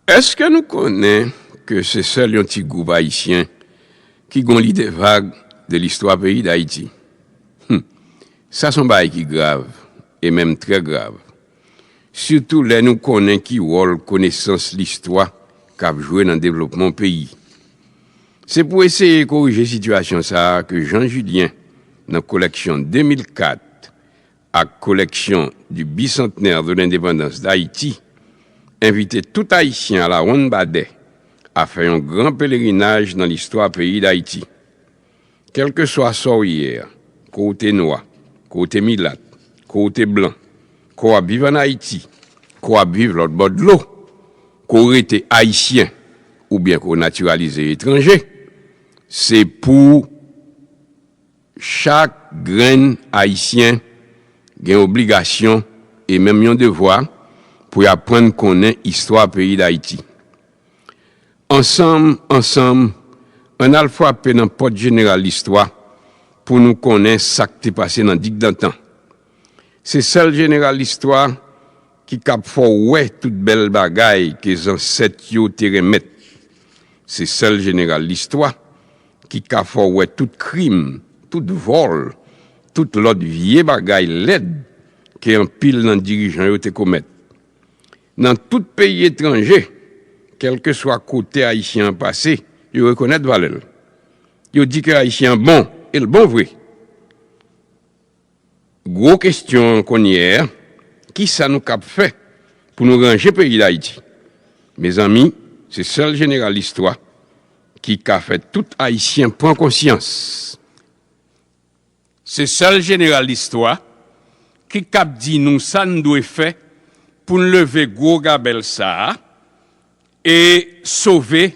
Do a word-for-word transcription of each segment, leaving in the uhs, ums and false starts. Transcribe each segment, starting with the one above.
Èske nou konnen ke se sèl yon ti gwoup Ayisyen ki gen yon lide vag de listwa peyi Dayiti? Hum, sa se yon bagay ki grav, e menm trè grav. Sitou lè nou konnen ki wòl konesans listwa k ap jwe nan devlopman yon peyi. Se pou eseye korije sitiyasyon sa a ke Jean Julien, nan kolèksyon de mil kat ak kolèksyon du Bicentenaire de l'Indépendance d'Haïti, envite tout Ayisyen a la Wonn Badè a fè yon gran pelerinaj nan listwa peyi Dayiti. Kèlkeswa sa w ye a, ke w te nwa, ke w te milat, ke w te blan, ke w ap viv ann Ayiti, ke w ap viv lòt bò dlo, ke w rete Ayisyen oubyen ke w natiralize etranje, se pou chak grenn Ayisyen gen obligasyon e menm yon devwa pou y aprann konnen istwa peyi Dayiti. Ansanm, ansanm, ann al frape nan pòt jeneral listwa pou nou konnen sa k te pase nan digdantan. Se sèl jeneral listwa ki kab fè w wè tout bèl bagay ke zansèt yo te renmèt. Se sèl jeneral listwa ki ka fè w wè tout krim, tout vòl, tout lòt vye bagay lèd ke anpil nan dirijan yo te komèt. Nan tout peyi etranje, kèlkeswa kote Ayisyen an pase, yo rekonèt valè l. Yo di ke Ayisyen an bon, e l bon vre. Gwo kestyon an kounye a, kisa nou kab fè pou nou ranje peyi Dayiti? Mezanmi, se sèl jeneral listwa ki ka fè tout Ayisyen pran konsyans. Se sèl jeneral listwa ki kab di nou sa n dwe fè pou n leve gwo gabèl sa a e sove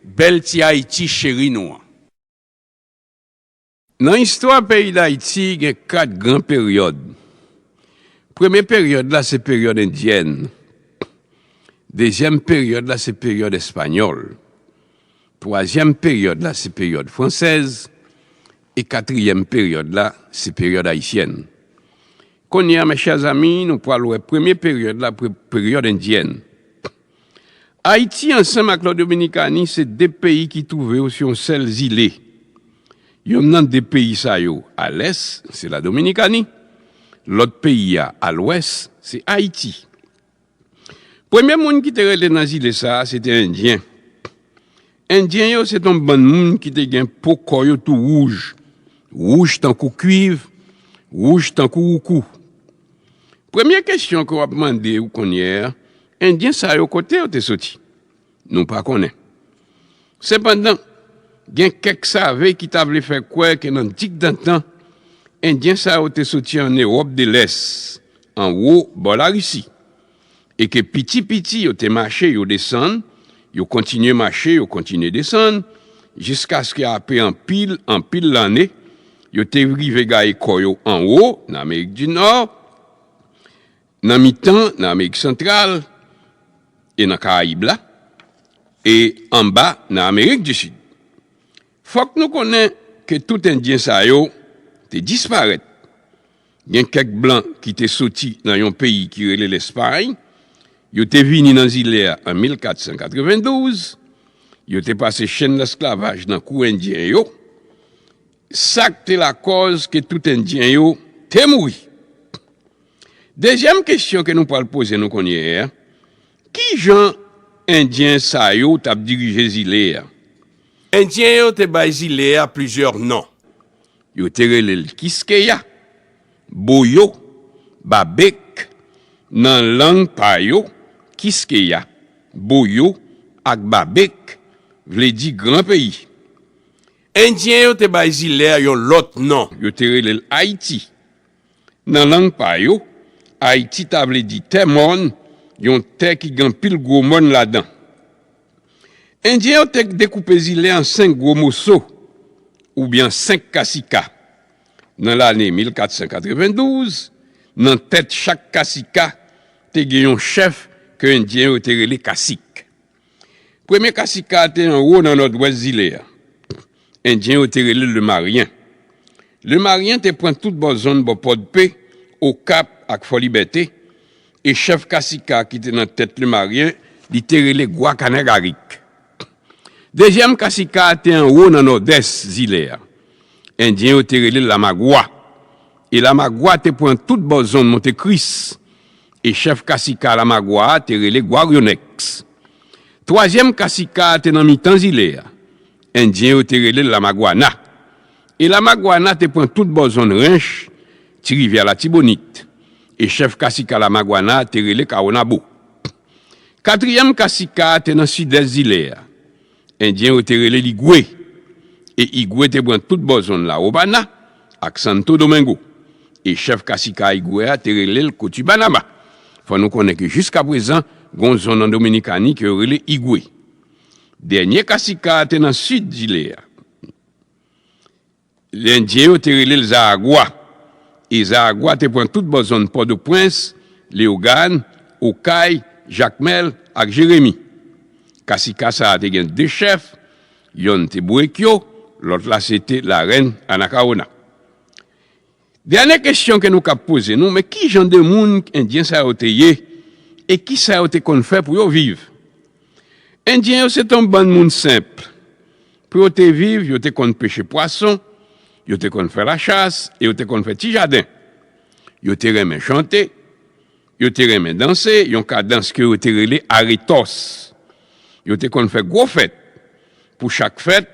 bèl ti Ayiti cheri nou an. Nan istwa peyi Dayiti, gen kat gran peryòd. Premye peryòd la se peryòd endyèn. Dezyèm peryòd la se peryòd espanyòl. Twazyèm peryòd la se peryòd fransèz. E katriyèm peryòd la se peryòd ayisyèn. Kounye a, mes chers amis, nou pral wè premye peryòd la, pre- peryòd endyèn. Ayiti ansanm ak Ladominikani se de peyi ki twouve yo sou yon sèl zile. Yonn nan de peyi sa yo, a lès, se Ladominikani. Lòt peyi a, a lwès, se Ayiti. Premye moun ki te rete nan zile sa a, se te Endyen. Endyen yo se t on bann moun ki te gen po kò yo tou wouj, wouj tankou kwiv, wouj tankou woukou. Premye kesyon ke w ap mande w kounye a, Endyen sa yo, kote yo te soti? Nou pa konnen. Sepandan, gen kèk save ki ta vle fè kwè ke nan digdantan, Endyen sa yo te soti ann Ewòp de Lès, anwo bò Larisi, e ke piti piti yo te mache, yo desann, yo kontinye mache, yo kontinye desann, jiskaske apre anpil, anpil lane, yo te rive gaye kò yo anwo nan Amerik di Nò, nan mitan nan Amerik Santral e nan Karayib la, e anba nan Amerik di Sid. Fòk nou konnen ke tout Endyen sa yo te disparèt. Gen kèk blan ki te soti nan yon peyi ki rele Lespay, yo te vini nan zile a an mil kat san katrevendouz, yo te pase chenn lesklavaj nan kou Endyen yo. Sa k te lakòz ke tout Endyen yo te mouri. Dezyèm kesyon ke nou pral poze nou kounye a, ki jan Endyen sa yo t ap dirije zile a? Endyen yo te bay zile a plizyè non. Yo te rele l Kiskeya, Boyo, Babek. Nan lang pa yo, Kiskeya, Boyo ak Babek vle di gran peyi. Endyen yo te bay zile a yon lòt non. Yo te rele l Ayiti. Nan lang pa yo, Ayiti ta vle di tè mòn, yon tè ki gen anpil gwo mòn ladan. Endyen yo te dekoupe zile a an senk gwo moso, oubyen senk kasika. Nan lane mil kat san katrevendouz, nan tèt chak kasika, te gen yon chèf ke Endyen yo te rele kasik. Premye kasika a te anwo nan nòdwès zile a. Endyen yo te rele l Lemaryen. Lemaryen te pran tout bò zòn bò Pòdpe, Okap ak Fò Libète, e chèf kasika ki te nan tèt Lemaryen Li te rele Gwa Kanagarik. Dezyèm kasika a te anwo nan nòdès zile a. Endyen yo te rele l Lamagwa. E Lamagwa te pran tout bò zòn Monte Kris. E chèf kasika Lamagwa a te rele Gwaryonèks. Twazyèm kasika a te nan mitan zile a. Endyen yo te rele l Lamagwana. E Lamagwana te pran tout bò zòn Rench, Ti Rivyè Latibonit. E chèf kasika Lamagwana a te rele Kawonabo. Katriyèm kasika a te nan sidès zile a. Endyen yo te rele l Igwe. E Igwe te pran tout bò zòn Lawomana ak Santo Domingo. E chèf kasika Igwe a te rele l Kotibanaba. Fò nou konnen ke jiskaprezan, gen yon zòn an Dominikani ke yo rele Igwe. Dènye kasika a te nan sid zile a. Endyen yo te rele l Zaragwa. E Zaragwa te pran tout bò zòn Pòtoprens, Leyogàn, Okay, Jakmèl ak Jeremi. Kasika sa a te gen de chèf, yonn te Bouwekyo, lòt la se te Larèn Anakawona. Dènye kesyon ke nou kab poze nou, men ki jan de moun Endyen sa yo te ye e ki sa yo te konn fè pou yo viv? Endyen yo se t yon bann moun senp. Pou yo te viv, yo te konn peche pwason, yo te konn fè lachas e yo te konn fè ti jaden. Yo te renmen chante, yo te renmen danse, yon kadans ke yo te rele aretòs. Yo te konn fè gwo fèt. Pou chak fèt,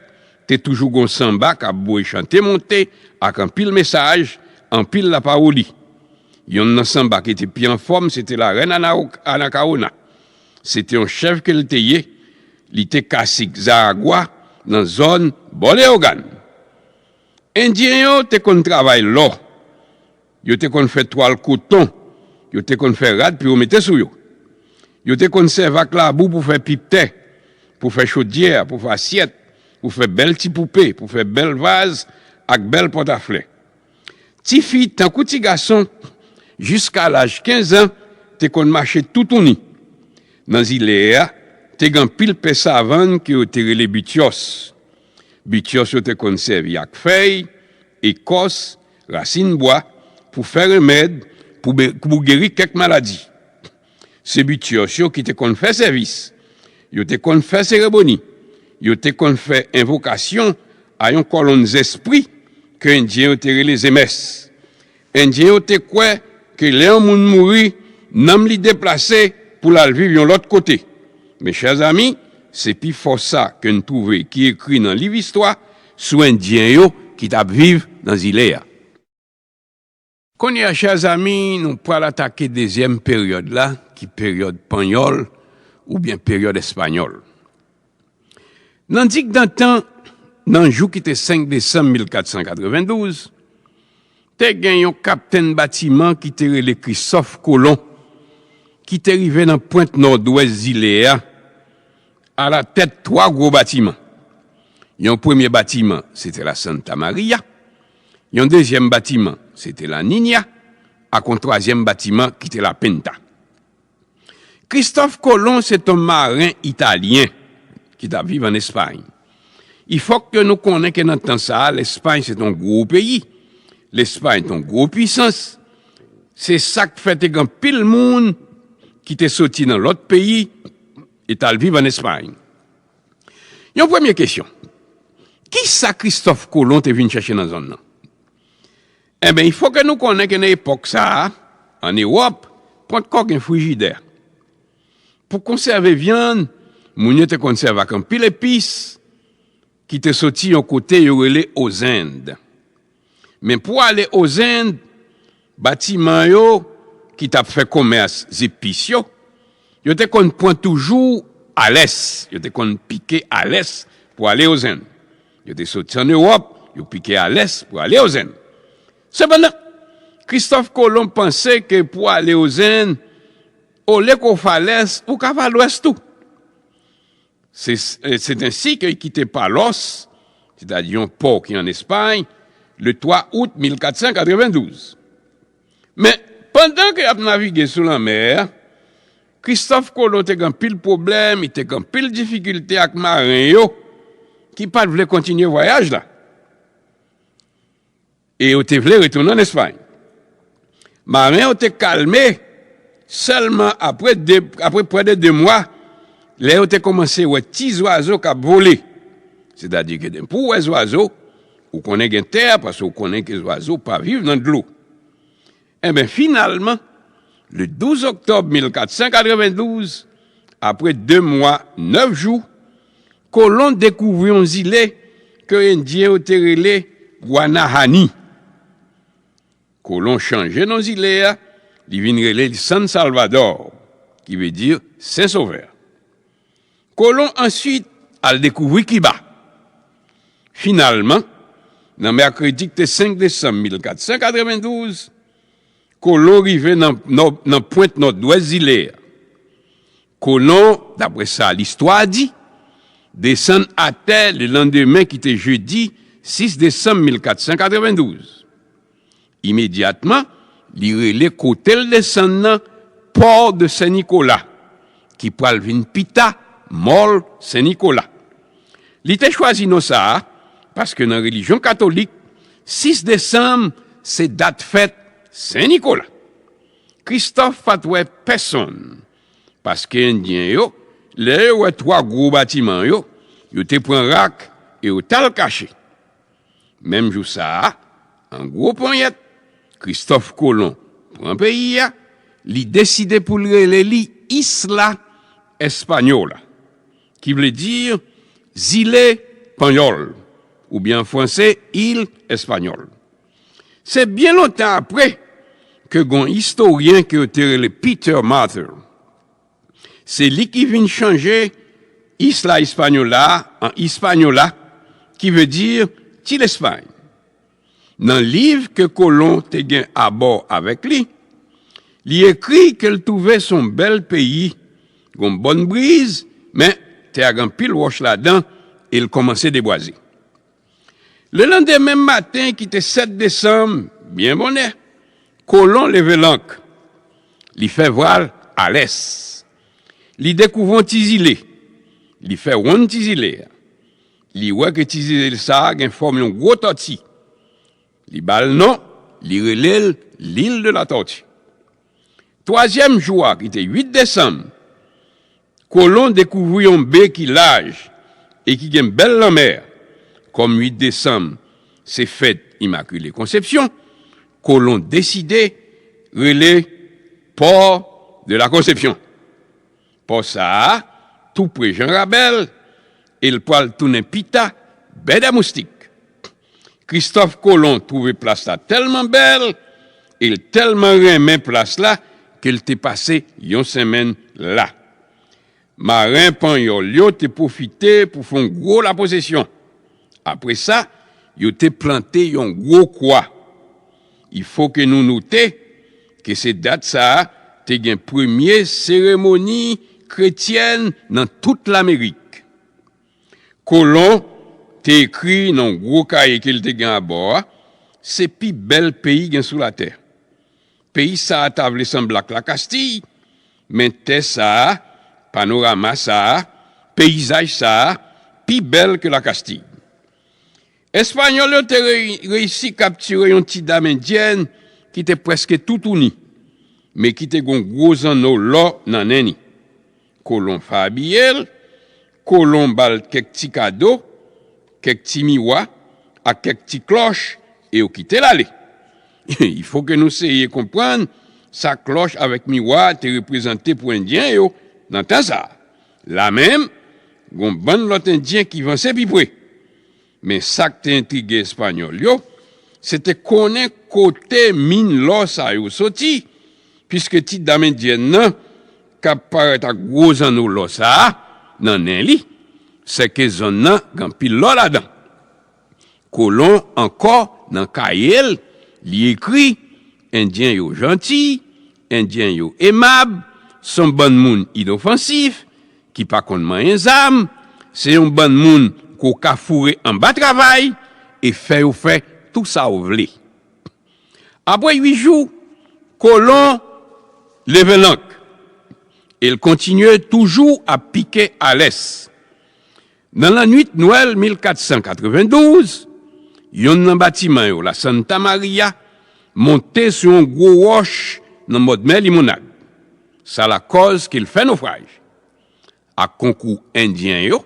te toujou gon sanba k ap bwoye chante monte ak anpil mesaj, anpil lapawoli. Yonn nan sanba ki te pi anfòm, se te Larèn Ana-, Anakawona. Se te yon chèf ke l te ye, li te kasik Zaragwa nan zòn Bò Leyogàn. Endyen yo te konn travay lò. Yo te konn fè twal koton. Yo te konn fè rad pou yo mete sou yo. Yo te konn sèvi ak labou pou fè piptè, pou fè chodyè, pou fè asyèt, pou fè bèl ti poupe, pou fè bèl vaz ak bèl pòtaflè. Tifi, tankou ti gason, jiska laj kenz an, te konn mache toutouni. Nan zile a, te gen anpil pè savann ke yo te rele bityòs. Bityòs yo te konn sèvi ak fèy, ekòs, rasin bwa, pou fè remèd, pou be-, pou geri kèk maladi. Se bityòs yo ki te konn fè sèvis. Yo te konn fè seremoni. Yo te konn fè envokasyon a yon kòlonn zèspri ke Endyen yo te rele zemès. Endyen yo te kwè ke lè yon moun mouri, nanm li deplase pou l al viv yon lòt kote. Men, chè zanmi, se pifò sa ke n twouve ki ekri nan liv istwa sou Endyen yo ki t ap viv nan zile a. Kounye a, chè zanmi, nou pral atake dezyèm peryòd la, ki peryòd panyòl, oubyen peryòd espanyòl. Nan digdantan, nan jou ki te senk desanm mil kat san katrevendouz, te gen yon kaptenn batiman ki te rele Kristòf Kolon, ki te rive nan pwent nòdwès zile a, alatèt twa gwo batiman. Yon premye batiman, se te la Santa Maria. Yon dezyèm batiman, se te la Niña, ak yon twazyèm batiman ki te la Pinta. Kristòf Kolon se t yon maren italyen ki t ap viv ann Espay. Il fòk ke nou konnen ke nan tan sa a, Lespay se t yon gwo peyi. Lespay t yon gwo pwisans. Se sa k fè te gen anpil moun ki te soti nan lòt peyi e t al viv ann Espay. Yon premye kesyon. Kisa Kristòf Kolon te vin chèche nan zòn nan? Enben, il fòk ke nou konnen ke nan epòk sa a, ann Ewòp, pòtkò gen frijidè. Pou konsève vyann, moun yo te konn sèvi ak anpil epis ki te soti yon kote yo rele Ozend. Men pou ale Ozend, batiman yo ki t ap fè komès zepis yo, yo te konn pran toujou alès. Yo te konn pike alès pou ale Ozend. Yo te soti ann Ewòp, yo pike alès pou ale Ozend. Sepandan, Kristòf Kolon panse ke pou ale Ozend, olye ke w fè alès, ou ka fè alwès tou. Se, se ensi ke li kite Palòs, sètadi yon pò ki ann Espay, le twa out mil kat san katrevendouz. Men, pandan ke y ap navige sou lanmè a, Kristòf Kolon te gen anpil pwoblèm, li te gen anpil difikilte ak maren yo ki pa t vle kontinye vwayaj la. E yo te vle retounen ann Espay. Maren yo te kalme sèlman apre de, apre prè de de mwa Lè yo te kòmanse wè ti zwazo k ap vole, sètadi ke depi w wè zwazo, ou konnen gen tè, paske ou konnen ke zwazo pa viv nan dlo. Enben, finalman, le douz oktòb mil kat san katrevendouz, apre de mwa, nèf jou, Kolon dekouvri yon zile ke Endyen yo te rele Guanahani. Kolon chanje non zile a, li vin rele l San Salvador, ki vle di Sen Sovè. Kolon answit al dekouvri Kiba. Finalman, nan mèkredi ki te senk desanm mil kat san katrevendouz, Kolon rive nan, nan, nan pwent nòdwès zile a. Kolon, daprè sa listwa di, desann atè lelandemen ki te jedi sis desanm mil kat san katrevendouz. Imedyatman, li rele kote l desann nan Port de Saint Nicolas, ki pral vin pita Mòl Sen Nikola. Li te chwazi non sa a paske nan relijyon katolik, sis desanm se dat fèt Sen Nikola. Kristòf pa t wè pèsonn, paske Endyen yo, lè yo wè twa gwo batiman yo, yo te pran rak e yo t al kache. Menm jou sa a, an gwo ponyèt, Kristòf Kolon pran peyi a, li deside pou l rele li Isla Española, ki vle di zile panyòl, oubyen an franse, Île Espagnole. Se byen lontan apre ke gon istoryen ke yo te rele Peter Martyr, se li ki vin chanje Isla Española an Hispaniola, ki vle di Ti Lespay. Nan liv ke Kolon te gen abò avèk li, li ekri ke l twouve se yon bèl peyi, gon bòn briz, men tè a gen anpil wòch ladan e l kòmanse debwaze. Lelandemen maten ki te sèt desanm, byen bonè, Kolon leve lank. Li fè vwal a lès. Li dekouvri yon ti zile. Li fè wonn ti zile a. Li wè ke ti zile sa a gen fòm yon gwo tòti. Li ba l non, li rele l L'Île de la Tortue. Twazyèm jou a, ki te uit desanm, Kolon dekouvri yon be ki laj e ki gen bèl lanmè. Kòm uit desanm se fèt Imakile Konsepsyon, Kolon deside rele Port de la Conception. Pò sa a, tou pre Jan Rabèl, e l pral tounen pita Bè dè Moustik. Kristòf Kolon twouve plas la tèlman bèl e l tèlman renmen plas la ke l te pase yon senmenn la. Maren panyòl yo te pwofite pou fè yon gwo laposesyon. Apre sa, yo te plante yon gwo kwa. Il faut que nou note ke se dat sa a te gen premye seremoni kretyèn nan tout Lamerik. Kolon te ekri nan yon gwo kaye ke l te gen abò a, se pi bèl peyi gen sou latè. Peyi sa a ta vle sanble ak Lakastiy, men tè sa a, panorama sa a, peyizaj sa a, pi bèl ke Lakastiy. Espanyòl yo te reyi- reyisi kaptire yon ti dam endyèn ki te prèske toutouni, men ki te gen yon gwo zanno lò nan nen li. Kolon fè abiye l, Kolon ba l kèk ti kado, kèk ti miwa, ak kèk ti klòch, e yo kite l ale. Il faut que nou seye konprann sa klòch avèk miwa te reprezante pou Endyen yo nan tan sa a. La menm, gon bann lòt Endyen ki vanse pi pre. Men sa k te entrige Espanyòl yo, se te konnen kote min lò sa yo soti, piske ti dam endyèn nan k ap parèt ak gwo zanno lò sa a nan nen li, sèke zòn nan gen anpil lò ladan. Kolon ankò nan kaye l, li ekri, Endyen yo janti, Endyen yo emab, se yon bann moun inofansif, ki pa konn manyen zam, se yon bann moun ke w ka foure anba travay e fè yo fè tou sa w vle. Apre uit jou, Kolon leve lank e l kontinye toujou ap pike a lès. Nan lannwit Nwèl mil kat san katrevendouz, yonn nan batiman yo, la Santa Maria, monte sou yon gwo wòch nan bòdmè Limonad. Sa lakòz ke l fè nofraj. Ak konkou Endyen yo,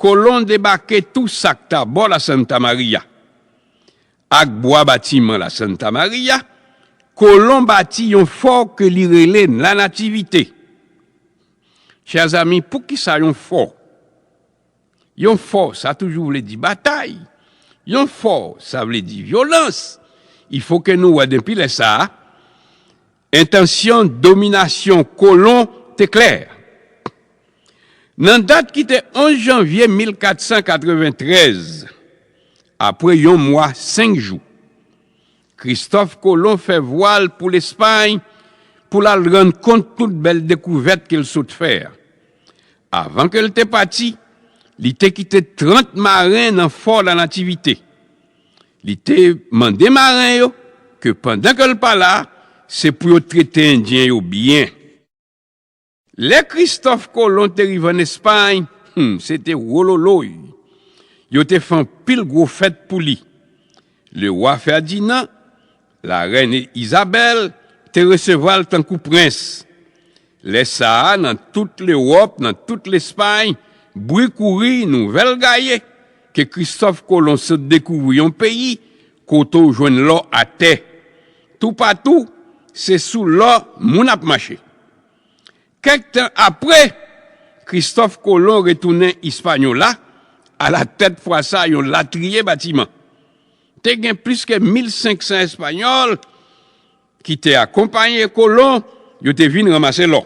Kolon debake tou sa k ta bò la Santa Maria. Ak bwa batiman la Santa Maria, Kolon bati yon fò ke li rele La Nativité. Chè zanmi, poukisa yon fò? Yon fò, sa toujou vle di batay. Yon fò, sa vle di vyolans. Il fo ke nou wè depi lè sa a, entansyon dominasyon Kolon te klè. Nan dat ki te onz janvye mil kat san katreventrèz, apre yon mwa senk jou, Kristòf Kolon fè vwal pou Lespay pou l al rann kont tout bèl dekouvèt ke l sot fè a. Avan ke l te pati, li te kite trant maren nan fò La Nativité. Li te mande maren yo ke pandan ke l pa la, se pou yo trete Endyen yo byen. Lè Kristòf Kolon te rive ann Espay, hmm, se te wololoy. Yo te fè anpil gwo fèt pou li. Lewa Fèdinan, larèn Izabèl te resevwa l tankou prens. Lè sa a, nan tout Lewòp, nan tout Lespay, bri kouri, nouvèl gaye ke Kristòf Kolon sot dekouvri yon peyi kote w jwenn lò atè. Toupatou, se sou lò moun ap mache. Kèk tan apre, Kristòf Kolon retounen Ispanyola, alatèt fwa sa a yon latriye batiman. Te gen plis ke mil senk san Espanyòl ki te akonpaye Kolon, yo te vin ranmase lò.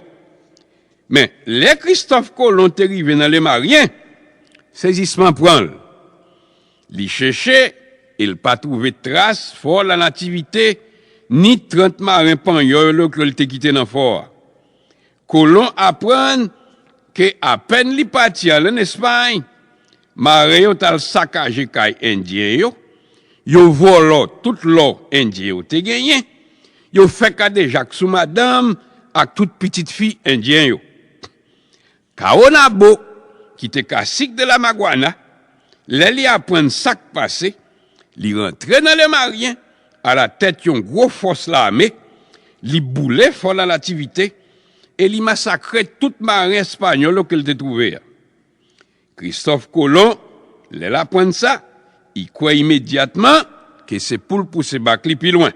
Men, lè Kristòf Kolon te rive nan Lemaryen, sezisman pran l. Li chèche e l pa twouve tras fò La Nativité ni trant maren panyòl yo ke l te kite nan fò a. Kolon aprann ke apèn li pati al ann Espay, maren yo t al sakaje kay Endyen yo, yo vòlò tout lò Endyen yo te genyen, yo fè kadejak sou madanm ak tout pitit fi Endyen yo. Kawonabo, ki te kasik de la Maguana, lè li aprann sa k pase, li rantre nan Lemaryen alatèt yon gwo fòs lame, li boule fò La Nativité e li masakre tout maren espanyòl yo ke l te twouve a. Kristòf Kolon, lè l aprann sa, li kwè imedyatman ke se pou l pouse bak li pi lwen.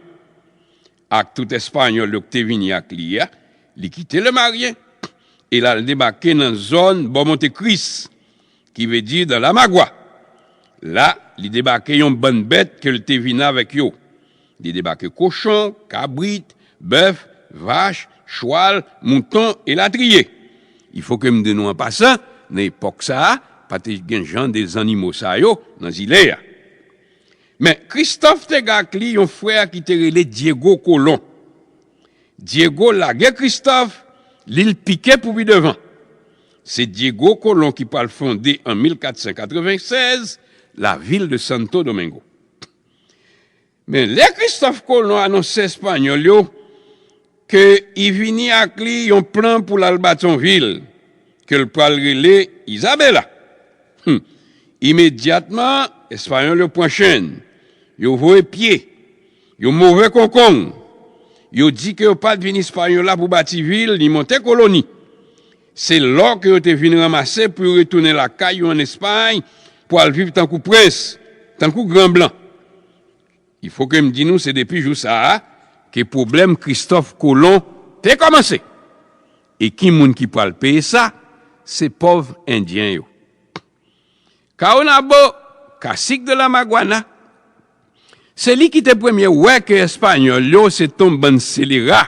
Ak tout Espanyòl yo ki te vini ak li a, li kite Lemaryen e l al debake nan zòn bò Monte Kris, ki vle di dans la Magua. La, li debake yon bann bèt ke l te vin avèk yo. Li debake kochon, kabrit, bèf, vach, chwal, mouton, elatriye. Il fo ke m di nou an pasan, nan epòk sa a, pa te gen jan de zannimo sa yo nan zile a. Men, Kristòf te gen ak li yon frè ki te rele Dyego Kolon. Dyego lage Kristòf, li l pike pou pi devan. Se Dyego Kolon ki pral fonde an mil kat san katrevennsèz lavil de Santo Domingo. Men, lè Kristòf Kolon anonse Espanyòl yo ke li vini ak li yon plan pou l al bati yon vil, ke l pral rele Izabela. Hmm. Imedyatman, Espanyòl yo pran chenn, yo voye pye, yo move konkong, yo di ke yo pa t vin Ispanyola pou bati vil ni monte koloni. Se lò ke yo te vin ranmase pou yo retounen lakay yo ann Espay pou al viv tankou prens, tankou gran blan. Il fo ke m di nou se depi jou sa a ke pwoblèm Kristòf Kolon te kòmanse. E ki moun ki pral peye sa? Se pòv Endyen yo. Kawonabo, kasik de la Maguana, se li ki te premye wè ke Espanyòl yo se t on bann selera,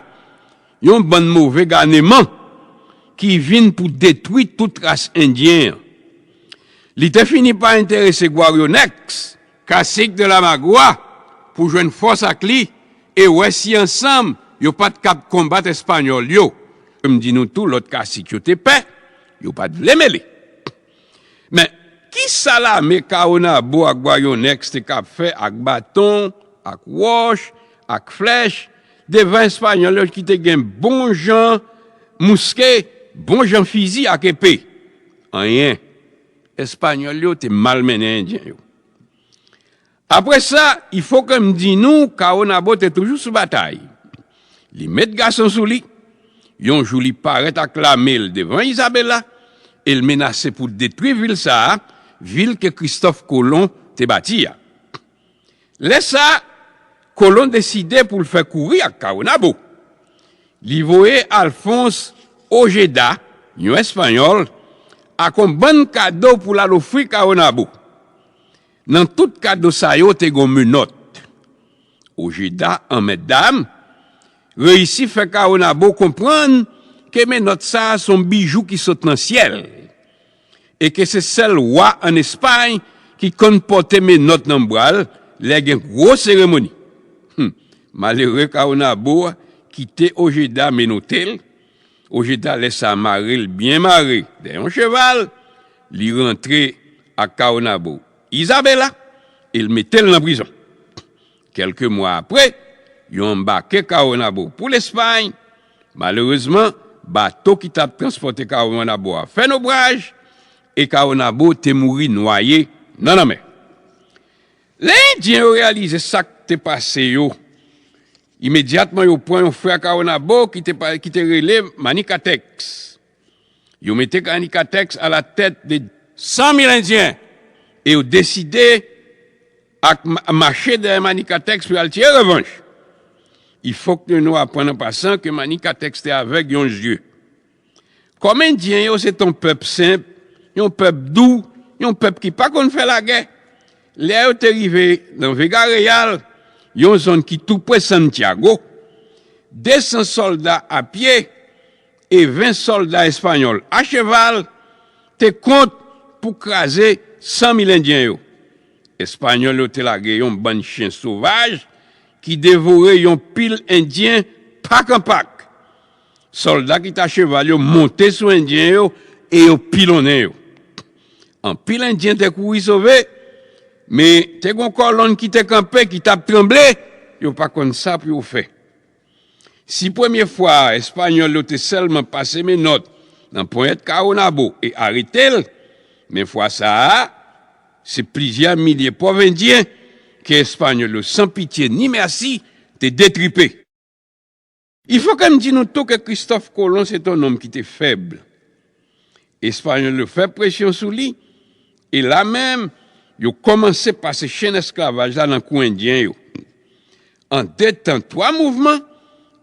yon bann move ganeman ki vin pou detwi tout ras Endyen an. Li te fini pa enterese Gwaryonèks, kasik de la Magua, pou jwenn fòs ak li e wè si ansanm yo pa t kab konbat Espanyòl yo. M di nou tou, lòt kasik yo te pè, yo pa t vle mele. Men, kisa lame Kawonabo ak Gwaryonèks te kab fè ak baton, ak wòch, ak flèch, devan Espanyòl yo ki te gen bon jan mouske, bon jan fizi ak epe? Anyen. Espanyòl yo te malmennen Endyen yo. Apre sa, il fo ke m di nou, Kawonabo te toujou sou batay. Li met gason sou li. Yon jou, li parèt ak lame l devan Izabela. e l menase pou detwi vil sa a, vil ke Kristòf Kolon te bati a. Lè sa a, Kolon deside pou l fè kouri ak Kawonabo. Li voye Alfons Ojeda, yon Espanyòl, ak yon bann kado pou l al ofri Kawonabo. Nan tout kado sa yo te gen menòt. Ojeda, an mètdam, reyisi fè Kawonabo konprann ke menòt sa a se yon bijou ki sot nan syèl, e ke se sèl wa ann Espay ki konn pòte menòt nan bra l lè gen gwo seremoni. Hum, malere Kawonabo a kite Ojeda menote l. Ojeda lè sa a mare l byen mare dèyè yon cheval, li rantre ak Kawonabo Izabela e l mete l nan prizon. Kèlke mwa apre, yo anbake Kawonabo pou Lespay. Malerezman, bato ki t ap transpòte Kawonabo a fè nobraj e Kawonabo te mouri nwaye nan lanmè. Lè Endyen yo reyalize sa k te pase yo, imedyatman yo pran yon frè Kawonabo ki te, pa- ki te rele Manikatèks. Yo mete Manikatèks alatèt de san mil Endyen e yo deside ak ma- mache dèyè Manikatèks pou y al tire revanj. Il faut que nou aprann an pasan ke Manikatèks te avèg yon zye. Kòm Endyen yo se t yon pèp senp, yon pèp dou, yon pèp ki pa konn fè lagè, lè yo te rive nan Vega Real, yon zòn ki tou pre Santiago, de san sòlda a pye e ven sòlda espanyòl a cheval te kont pou kraze san mil Endyen yo. Espanyòl yo te lage yon bann chen sovaj ki devore yon pil Endyen pak an pak. Sòlda ki t a cheval yo monte sou Endyen yo e yo pilonnen yo. Anpil Endyen te kouri sove, men te gen yon kòlonn ki te kanpe, ki t ap tranble, yo pa konn sa pou yo fè. Si premye fwa a, Espanyòl yo te sèlman pase menòt nan ponyèt Kawonabo e arete l, men fwa sa a, se plizyè milye pòv Endyen ke Espanyòl yo san pitye ni mèsi te detripe. Il faut que m di nou tou ke Kristòf Kolon se t yon nonm ki te fèb. Espanyòl yo fè presyon sou li, e la menm, yo kòmanse pase chenn esklavaj la nan kou Endyen yo. An de tan, twa mouvman,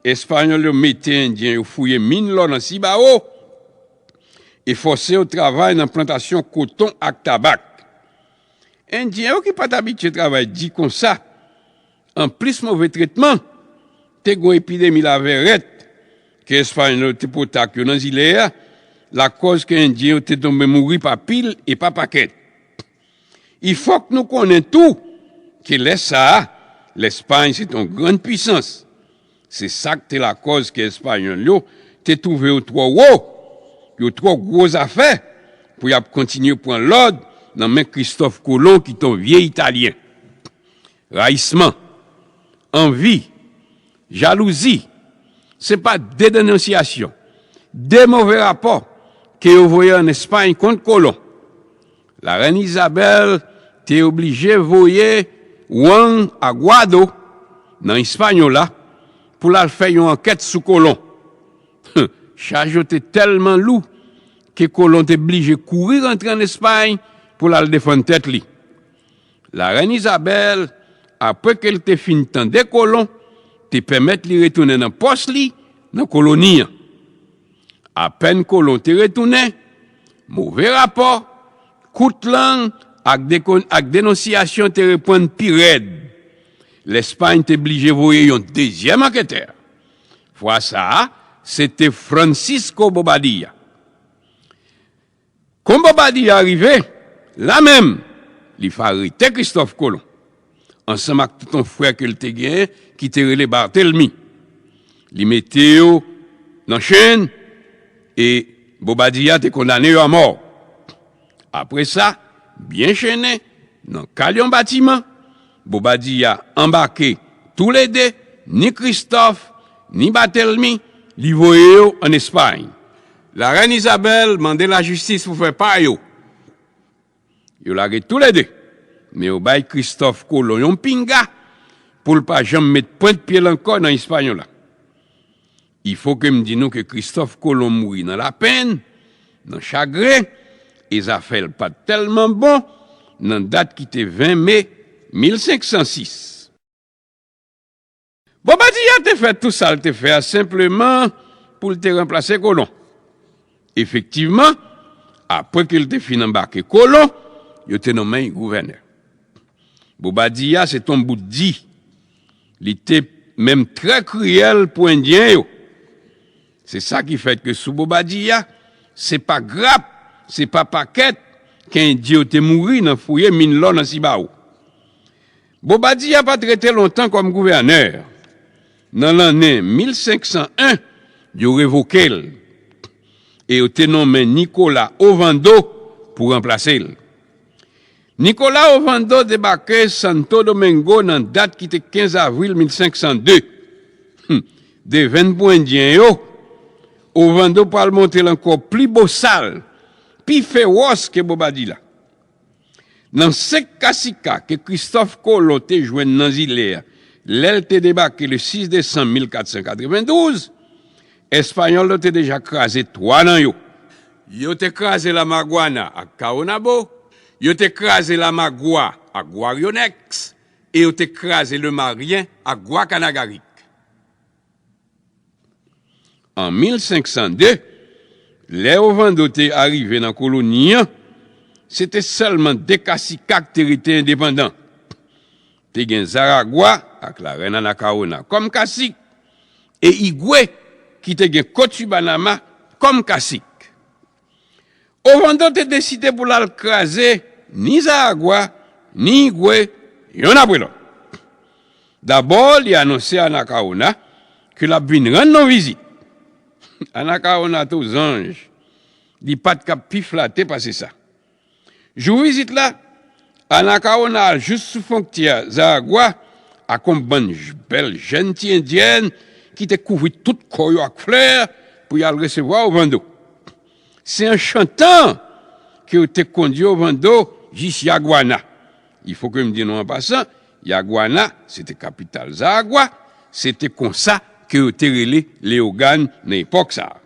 Espanyòl yo mete Endyen yo fouye min lò nan Sibawo e fòse yo travay nan plantasyon koton ak tabak. Endyen yo ki pa t abitye travay di konsa, anplis move tretman, te gen yon epidemi lavèrèt ke Espanyòl yo te pote ak yo nan zile a, lakòz ke Endyen yo te tonbe mouri pa pil e pa pakèt. Il faut que nou konnen tou ke lè sa a, Lespay se t yon grann pwisans. Se sa k te lakòz ke Espanyòl yo te twouve yo twò wo, yo twò gwo zafè pou y ap kontinye pran lòd nan men Kristòf Kolon ki t yon vye Italyen. Rayisman, anvi, jalouzi, se pa de denonsyasyon, de move rapò ke yo voye ann Espay kont kolon. Larèn Izabèl te oblije voye Juan Aguado nan Ispanyola pou l al fè yon ankèt sou kolon. Chaj yo te tèlman lou ke kolon te blije kouri rantre ann Espay pou l al defann tèt li. Larèn Izabèl, apre ke l te fin tande kolon, te pèmèt li retounen nan pòs li nan koloni an. Apèn kolon te retounen, move rapò, kout lang ak, dekon- ak denonsyasyon te reprann pi rèd. Lespay te blije voye yon dezyèm anketè. Fwa sa a, se te Francisco Bobadilla. Kon Bobadilla rive, la menm, li fè arete Kristòf Kolon, ansanm ak tout yon frè ke l te genyen ki te rele Bartelmi. Li mete yo nan chenn e Bobadilla te kondane yo amò. Apre sa, byen chennen, nan kal yon batiman, Bobadilla anbake toulede, ni Kristòf, ni Batelmi, li voye yo ann Espay. Larèn Izabèl mande lajistis pou fè pa yo. Yo lage toulede, men yo bay Kristòf Kolon yon pinga pou l pa janm met pwent pye l ankò nan Ispanyola. Il faut que m di nou ke Kristòf Kolon mouri nan lapenn, nan chagren, e zafè l pa t tèlman bon nan dat ki te ven me mil senk san sis. Bobadilla te fè tou sa l te fè a senpleman pou l te ranplase kolon. Efektivman, apre ke l te fin anbake kolon, yo te nonmen l gouvènè. Bobadilla se t on bout di. Li te menm trè kriyèl pou Endyen yo. Se sa ki fè ke sou Bobadilla, se pa grap, se pa pakèt ke Endyen yo te mouri nan fouye min lò nan Sibao. Bobadilla pa t rete lontan kòm gouvènè. Nan lannen mil senk san en, yo revoke l e yo te nonmen Nicolas Ovando pou ranplase l. Nicolas Ovando debake Santo Domingo nan dat ki te kenz avril mil senk san de. Hum, devenn pou Endyen yo, Ovando pral montre l ankò pli bosal, pi fewòs ke Bobadilla. Nan senk kasika ke Kristòf Kolon te jwenn nan zile a, lè l te debake le sis desanm mil kat san katrevendouz, Espanyòl yo te deja kraze twa nan yo. Yo te kraze La Maguana ak Caonabo, yo te kraze La Magua ak Guarionex, e yo te kraze Le Marien ak Guacanagarik. An mil senk san de, lè Ovando te arive nan koloni an, se te sèlman de kasika k te rete endepandan. Te gen Zaragwa ak Larèn Anacaona kòm kasik, e Igwe ki te gen Cochabamba kòm kasik. Ovando te deside pou l al kraze ni Zaragwa, ni Igwe, yonn apre lòt. Dabò, li anonse Anacaona ke l ap vin rann nou vizit. Anacaona te ozanj, li pa t ka pi flate pase sa. Jou vizit la, Anacaona al jis sou fwontyè Zaragwa ak yon bann j- bèl jèn ti endyèn ki te kouvri tout kò yo ak flè pou y al resevwa Ovando. Se an chantan ke yo te kondui Ovando jis Yaguana. Il faut que m di nou an pasan, Yaguana, se te kapital Zaragwa, se te konsa ke yo te rele Leyogàn nan epòk sa a.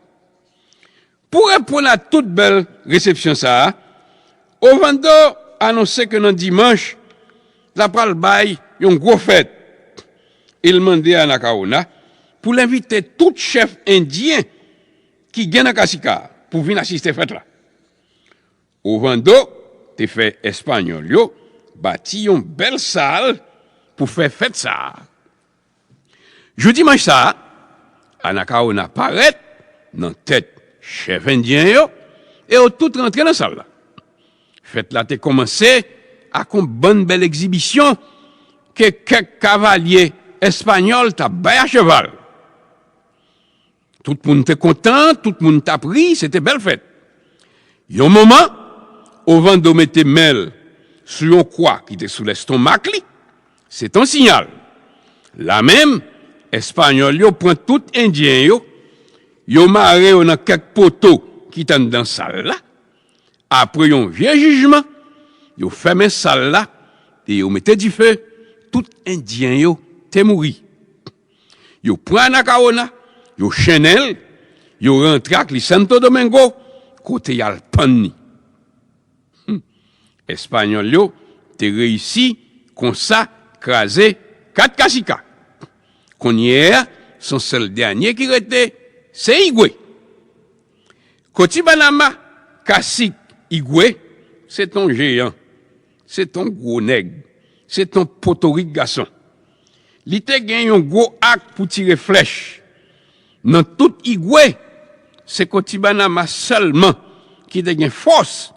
Pou reponn a tout bèl resepsyon sa a, Ovando anonse ke nan dimanch, l ap pral bay yon gwo fèt. E l mande Anacaona pou l envite tout chèf endyen ki gen nan kasika a pou vin asiste fèt la. Ovando te fè Espanyòl yo bati yon bèl sal pou fè fèt sa a. Jou dimanch sa a, Anacaona parèt nan tèt chèf endyen yo e yo tout rantre nan sal la. Fèt la te kòmanse ak yon bann bèl egzibisyon ke kèk kavalye espanyòl t ap bay a cheval. Tout moun te kontan, tout moun t ap ri, se te bèl fèt. Yon moman, Ovando mete men l sou yon kwa ki te sou lèstomak li. Se t on siyal. La menm, Espanyòl yo pran tout Endyen yo, yo mare yo nan kèk poto ki t anndan sal la. Apre yon vye jijman, yo fèmen sal la e yo mete dife, tout Endyen yo te mouri. Yo pran Anacaona, yo chennen l, yo rantre ak li Santo Domingo, kote y al pann li. Hum. Espanyòl yo te reyisi konsa kraze kat kasika. Kounye a, se yon sèl dènye ki rete, se Igwe. Kotibanama, kasik Igwe, se t on jeyan, se t on gwo nèg, se t on potorik gason. Li te gen yon gwo ak pou tire flèch. Nan tout Igwe, se Kotibanama sèlman ki te gen fòs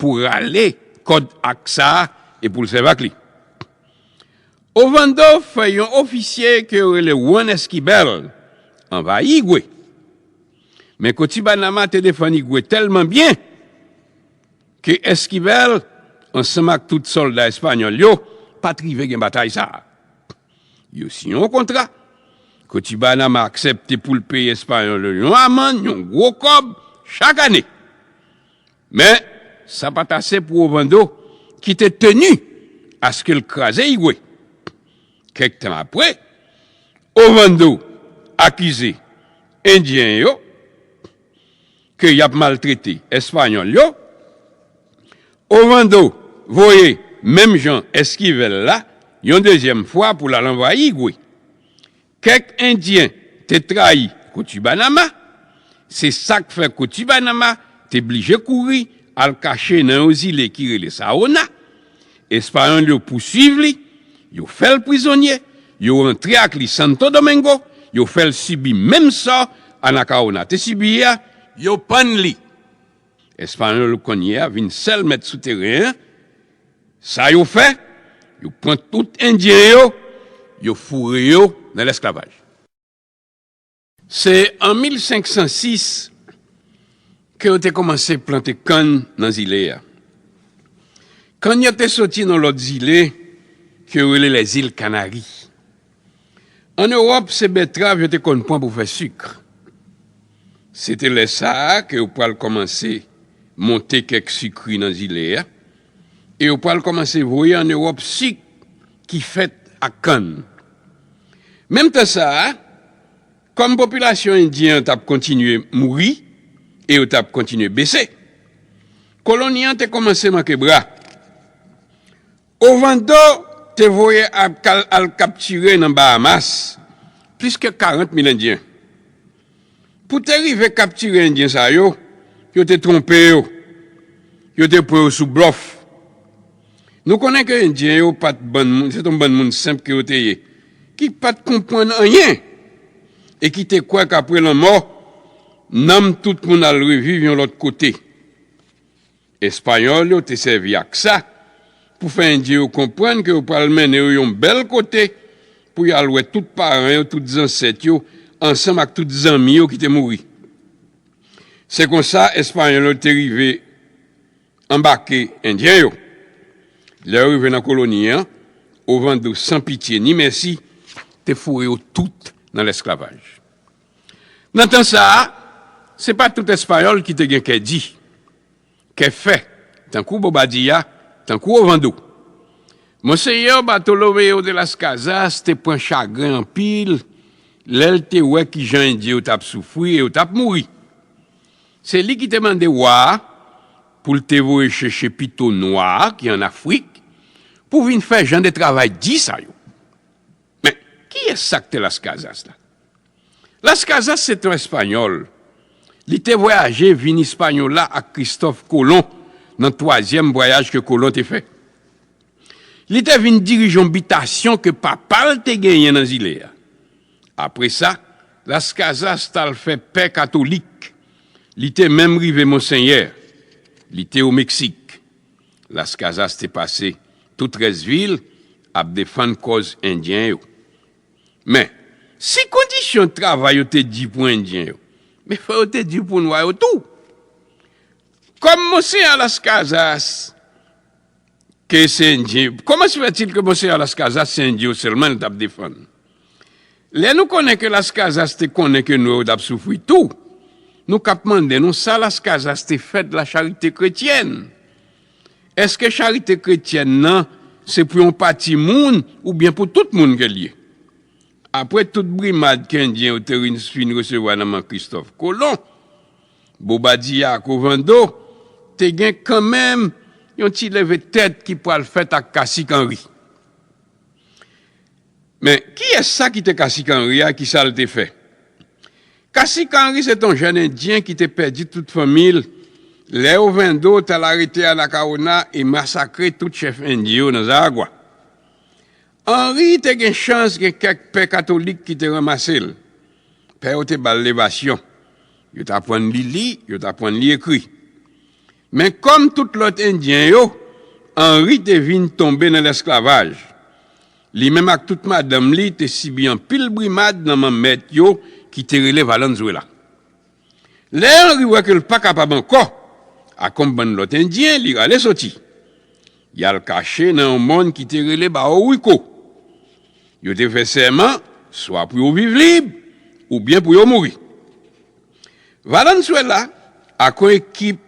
pou rale kòd ak sa a e pou l sèvi ak li. Ovando fè yon ofisye ke yo rele Juan Esquivel anvayi Igwe. Men Kotibanama te defann Igwe tèlman byen ke Esquivel, ansanm ak tout sòlda espanyòl yo, pa t rive gen batay sa a. Yo siyen yon kontra. Kotibanama aksepte pou l peye Espanyòl yo yon amann, yon gwo kòb, chak ane. Men, sa pa t ase pou Ovando, ki te teni aske l kraze Igwe. Kèk tan apre, Ovando akize Endyen yo ke y ap maltrete Espanyòl yo, Ovando voye menm jan Esquivel la yon dezyèm fwa pou l al anvayi Igwe. Kèk Endyen te trayi Cochubanama, se sa k fè Cochubanama te blije kouri al kache nan yon zile ki rele Saona. Espayòl yo pousuiv li, yo fè l prizonye, yo rantre ak li Santo Domingo, yo fè l sibi menm sò Anacaona te sibi a, yo pann li. Espayòl kounye a vin sèl mèt sou teren an. Sa yo fè, yo pran tout Endyen yo, yo foure yo nan lesklavaj. Se an mil senk san sis ke yo te kòmanse plante kann nan zile a. Kann yo te soti nan lòt zile ke yo rele Lèzil Kanari. Ann Ewòp, se bètrav yo te konn pran pou fè sik. Se te lè sa a ke yo pral kòmanse monte kèk sikri nan zile a, e yo pral kòmanse voye ann Ewòp sik ki fèt ak kann. Menm tan sa a, kòm popilasyon endyen an t ap kontinye mouri e yo t ap kontinye bese, koloni an te kòmanse manke bra. Ovando te voye al, al kaptire nan Bahamas plis ke karant mil Endyen. Pou te rive kaptire Endyen sa yo, yo te twonpe yo. Yo te pran yo sou blòf. Nou konnen ke Endyen yo pa t bann moun, se t on bann moun senp ke yo te ye, ki pa t konprann anyen e ki te kwè k apre lanmò, nanm tout moun al reviv yon lòt kote. Espayòl yo te sèvi ak sa pou fè Endyen yo konprann ke yo pral mennen yo yon bèl kote pou y al wè tout paran yo, tout zansèt yo, ansanm ak tout zanmi yo ki te mouri. Se konsa Espayòl yo te rive anbake Endyen yo. Lè yo rive nan koloni an, Ovando san pitye ni mèsi te foure yo tout nan lesklavaj. Nan tan sa a, se pa tout Espayòl ki te gen kè di, kè fè, tankou Bobadilla, tankou Ovando. Monsenyè Bartolomeo de las Casas te pran chagren anpil lè l te wè kijan Endyen yo t ap soufri e yo t ap mouri. Se li ki te mande wa a pou l te voye chèche pito nwa ki ann Afrik pou vin fè jan de travay di sa yo. Men, kiyès sa k te Las Casas la? Las Casas se te yon Espanyòl. Li te vwayaje vin Ispanyola ak Kristòf Kolon nan twazyèm vwayaj ke Kolon te fè. Li te vin dirije yon bitasyon ke papa l te genyen nan zile a. Apre sa, Las Casas t al fè pè katolik. Li te menm rive Monsenyè. Li te o Meksik. Las Casas te pase tout rès vi l ap defann kòz Endyen yo. Men, si kondisyon travay yo te di pou Endyen yo, men fò yo te di pou nwa yo tou. Kòm Monsenyè Las Casas ke se Endyen, kòman se fètil ke Monsenyè Las Casas se Endyen yo sèlman l t ap defann? Lè nou konnen ke Las Casas te konnen ke nwa yo t ap soufri tou, nou k ap mande nou sa Las Casas te fè de la charite kretyèn. Èske charite kretyèn nan se pou yon pati moun oubyen pou tout moun ke l ye? Apre tout brimad ke Endyen yo te rin- fin resevwa nan men Kristòf Kolon, Bobadilla ak Ovando te gen kanmenm yon ti leve tèt ki pral fèt ak Kasik Anri. Men, kiyès sa ki te Kasik Anri a, kisa l te fè? Kasik Anri se t on jèn Endyen ki te pèdi tout fanmi l lè Ovando t al arete Anacaona e masakre tout chèf Endyen yo nan Zaragwa. Anri te gen chans gen kèk pè katolik ki te ranmase l. Pè yo te ba l levasyon. Yo t aprann li li, yo t aprann li ekri. Men kòm tout lòt Endyen yo, Anri te vin tonbe nan lesklavaj. Li menm ak tout madanm li te sibi anpil brimad nan men mèt yo ki te rele Valenzuela. Lè Anri wè ke l pa kapab ankò, ak yon bann lòt Endyen, li rale soti. Y al kache nan yon mòn ki te rele Bawo Wiko. Yo te fè sèman, swa pou yo viv lib, oubyen pou yo mouri. Valenzuela, ak yon ekip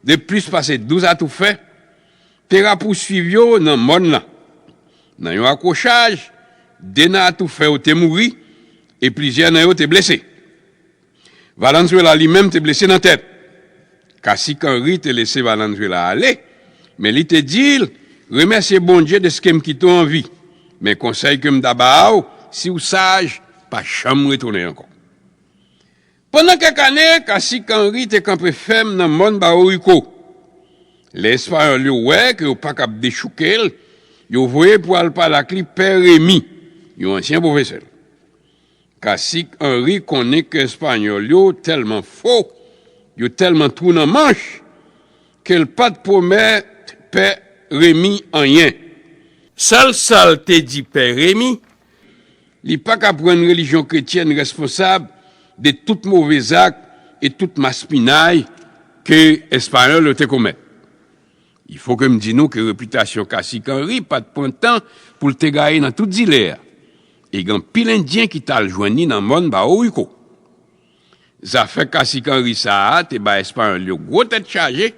de plis pase douz atoufè, te rapousuiv yo nan mòn nan. Nan yon akwochaj, de nan atoufè yo te mouri e plizyè nan yo te blese. Valenzuela li menm te blese nan tèt. Kasik Anri te lese Valenzuela ale, men li te di l, "Remèsye Bondye dèske m kite w an vi. Men konsèy ke m ta ba w, si w saj, pa janm retounen ankò." Pandan kèk ane, Kasik Anri te kanpe fèm nan mòn Bawo Riko. Lè Espayòl yo wè ke yo pa kab dechouke l, yo voye pou al pale ak li Pè Remi, yon ansyen pwofesè l. Kasik Anri konnen ke Espayòl yo tèlman fo, yo tèlman twou nan manch, ke l pa t pwomèt Pè Remi anyen. Sèl sa l te di Pè Remi, li pa ka pran relijyon kretyèn responsab de tout move zak e tout maspinay ke Espayòl yo te komèt. Il faut que m di nou ke repitasyon Kasik Anri pa t pran tan pou l te gaye nan tout zile a. E gen anpil Endyen ki t al jwenn li nan mòn Bawo Riko. Zafè Kasik Anri sa a te bay Espayòl yo gwo tèt chaje.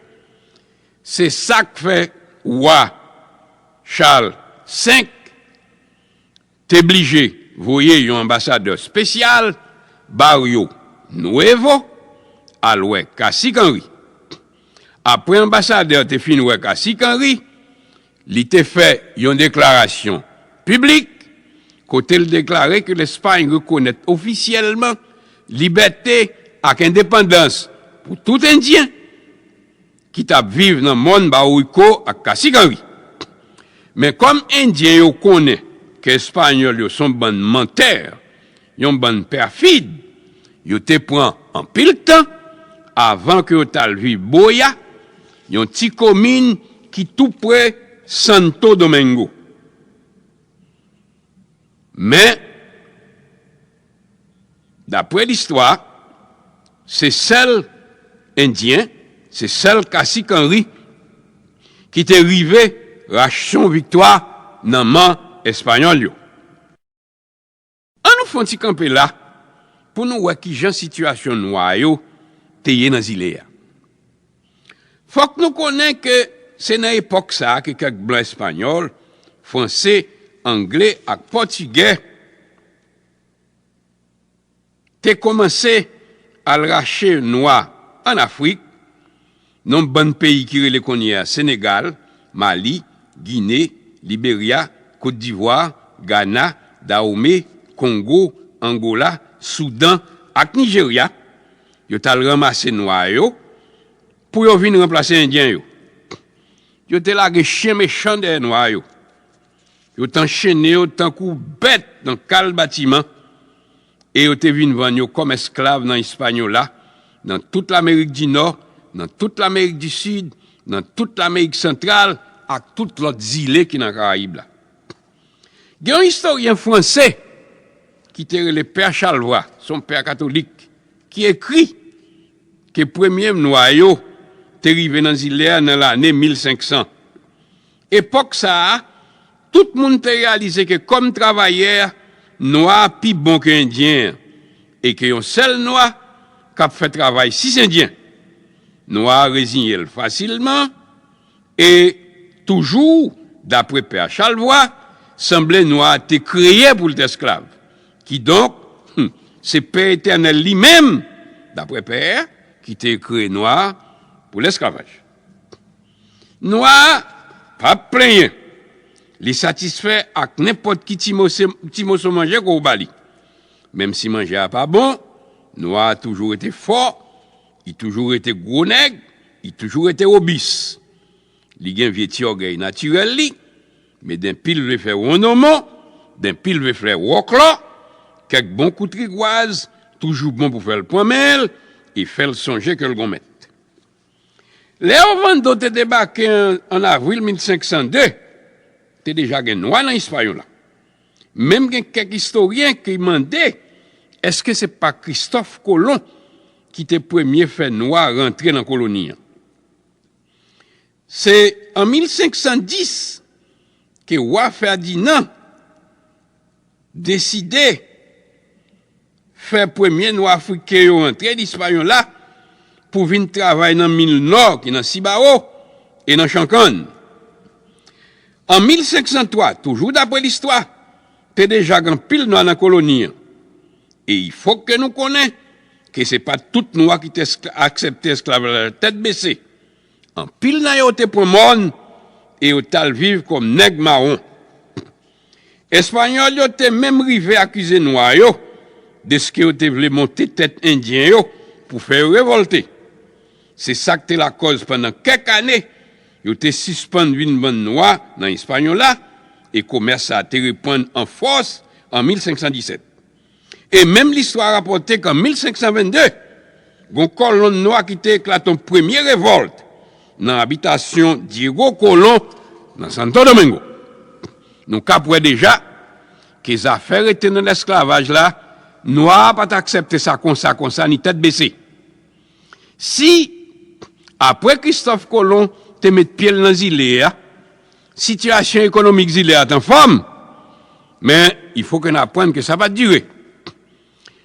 Se sa k fè wa Chal senk te blije voye yon anbasadè espesyal, Barrio Nuevo, al wè Kasik Anri. Apre anbasadè te fin wè Kasik Anri, li te fè yon deklarasyon piblik kote l deklare ke Lespay rekonèt ofisyèlman libète ak endepandans pou tout Endyen ki t ap viv nan mòn Bawo Riko ak Kasik Anri. Men kòm Endyen yo konnen ke Espayòl yo se yon bann mantè, yon bann pèfid, yo te pran anpil tan avan ke yo t al viv Boya, yon ti komin ki tou pre Santo Domingo. Men, dapre listwa, se sèl Endyen, se sèl Kasik Anri ki te rive rache yon viktwa nan men Espayòl yo. An nou fè yon ti kanpe la pou nou wè kijan sitiyasyon nwa yo te ye nan zile a. Fòk nou konnen ke se nan epòk sa a ke kèk blan espanyòl, franse, angle ak pòtigè te kòmanse al rache nwa ann Afrik, nan yon bann peyi ki rele kounye a Senegal, Mali, Gine, Liberya, Kot Divwa, Gana, Dawome, Kongo, Angola, Soudan ak Nijerya, yo t al ranmase nwa yo pou yo vin ranplase Endyen yo. Yo te lage chen mechan dèyè nwa yo. Yo t anchennen yo tankou bèt nan kal batiman e yo te vin vann yo kòm esklav nan Ispanyola, nan tout Lamerik di Nò, nan tout Lamerik di Sid, nan tout Lamerik Santral ak tout lòt zile ki nan Karayib la. Gen yon istoryen franse ki te rele Pè Chalvwa, se yon pè katolik, ki ekri ke premye nwa yo te rive nan zile a nan lane mil senk san. Epòk sa a, tout moun te reyalize ke kòm travayè, nwa a pi bon ke endyen an, e ke yon sèl nwa k ap fè travay sis endyen. Nwa a reziye l fasilman, e toujou, dapre Pè Chalvwa, sanble nwa a te kreye pou l t esklav. Kidonk, hmm, se Pè Etènèl li menm, dapre Pè a, ki te kreye nwa a pou lesklavaj. Nwa a p ap plenyen. Li satisfè ak nenpòt ki ti moso, ti moso manje ke w ba li. Menm si manje a pa bon, nwa a toujou rete fò, li toujou rete gwo nèg, li toujou rete wobis. Li gen vye ti ògèy natirèl li, men denpi l vle fè wonnonmon, denpi l vle fè wòklò, kèk bon kout rigwaz toujou bon pou fè l pran men l e fè l sonje ke l gon mèt. Lè Ovando te debake an, an avril mil senk san de, te deja gen nwa nan Ispanyola. Menm gen kèk istoryen ki mande èske se pa Kristòf Kolon ki te premye fè nwa rantre nan koloni an. Se an mil senk san dis ke wa Fèdinan deside fè premye nwa afriken yo rantre Ispanyola pou vin travay nan mil nò ki nan Sibawo e nan chan kann. An mil senk san twa, toujou dapre listwa, te deja gen anpil nwa nan koloni an. E il faut que nou konnen ke se pa t tout nwa ki te eskla- aksepte esklavaj la tèt bese. Anpil nan yo te pran mòn e yo t al viv kòm nèg mawon. Espanyòl yo te menm rive akize nwa yo dèske yo te vle monte tèt Endyen yo pou fè yo revòlte. Se sa k te lakòz pandan kèk ane, yo te sispann vin vann nwa nan Ispanyola e komès sa a te reprann an fòs an mil senk san disèt. E menm listwa rapòte k an mil senk san vennde, gen yon kòlonn nwa ki te eklate yon premye revòlt nan abitasyon Diego Colón nan Santo Domingo. Nou kab wè deja ke zafè rete nan esklavaj la, nwa a pa t aksepte sa konsa konsa ni tèt bese. Si, apre Kristòf Kolon te met pye l nan zile a, sitiyasyon ekonomik zile a t anfòm, men il faut que n aprann ke sa pa t dire.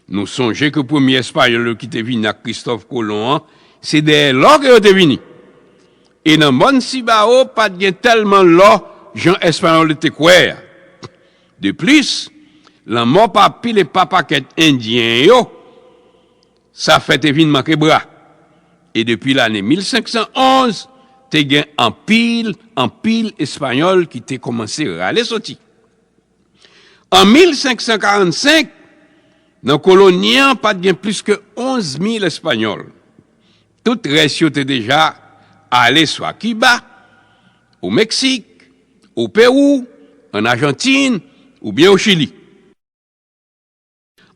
Nou sonje ke premye Espayòl yo ki te vini ak Kristòf Kolon an, se dèyè lò ke yo te vini. E nan Mòn Sibao, pa t gen tèlman lò jan Espayòl yo te kwè a. De plis, lanmò pa pil e pa pakèt Endyen yo, sa fè te vin manke bra. E depi lane mil senk san onz, te gen anpil, anpil Espayòl ki te kòmanse rale soti. An mil senk san karannsenk, nan koloni an, pa t gen plis ke onz mil Espanyòl. Tout rès yo te deja ale swa Kiba, o Meksik, o Pewou, ann Ajantin, oubyen o Chili.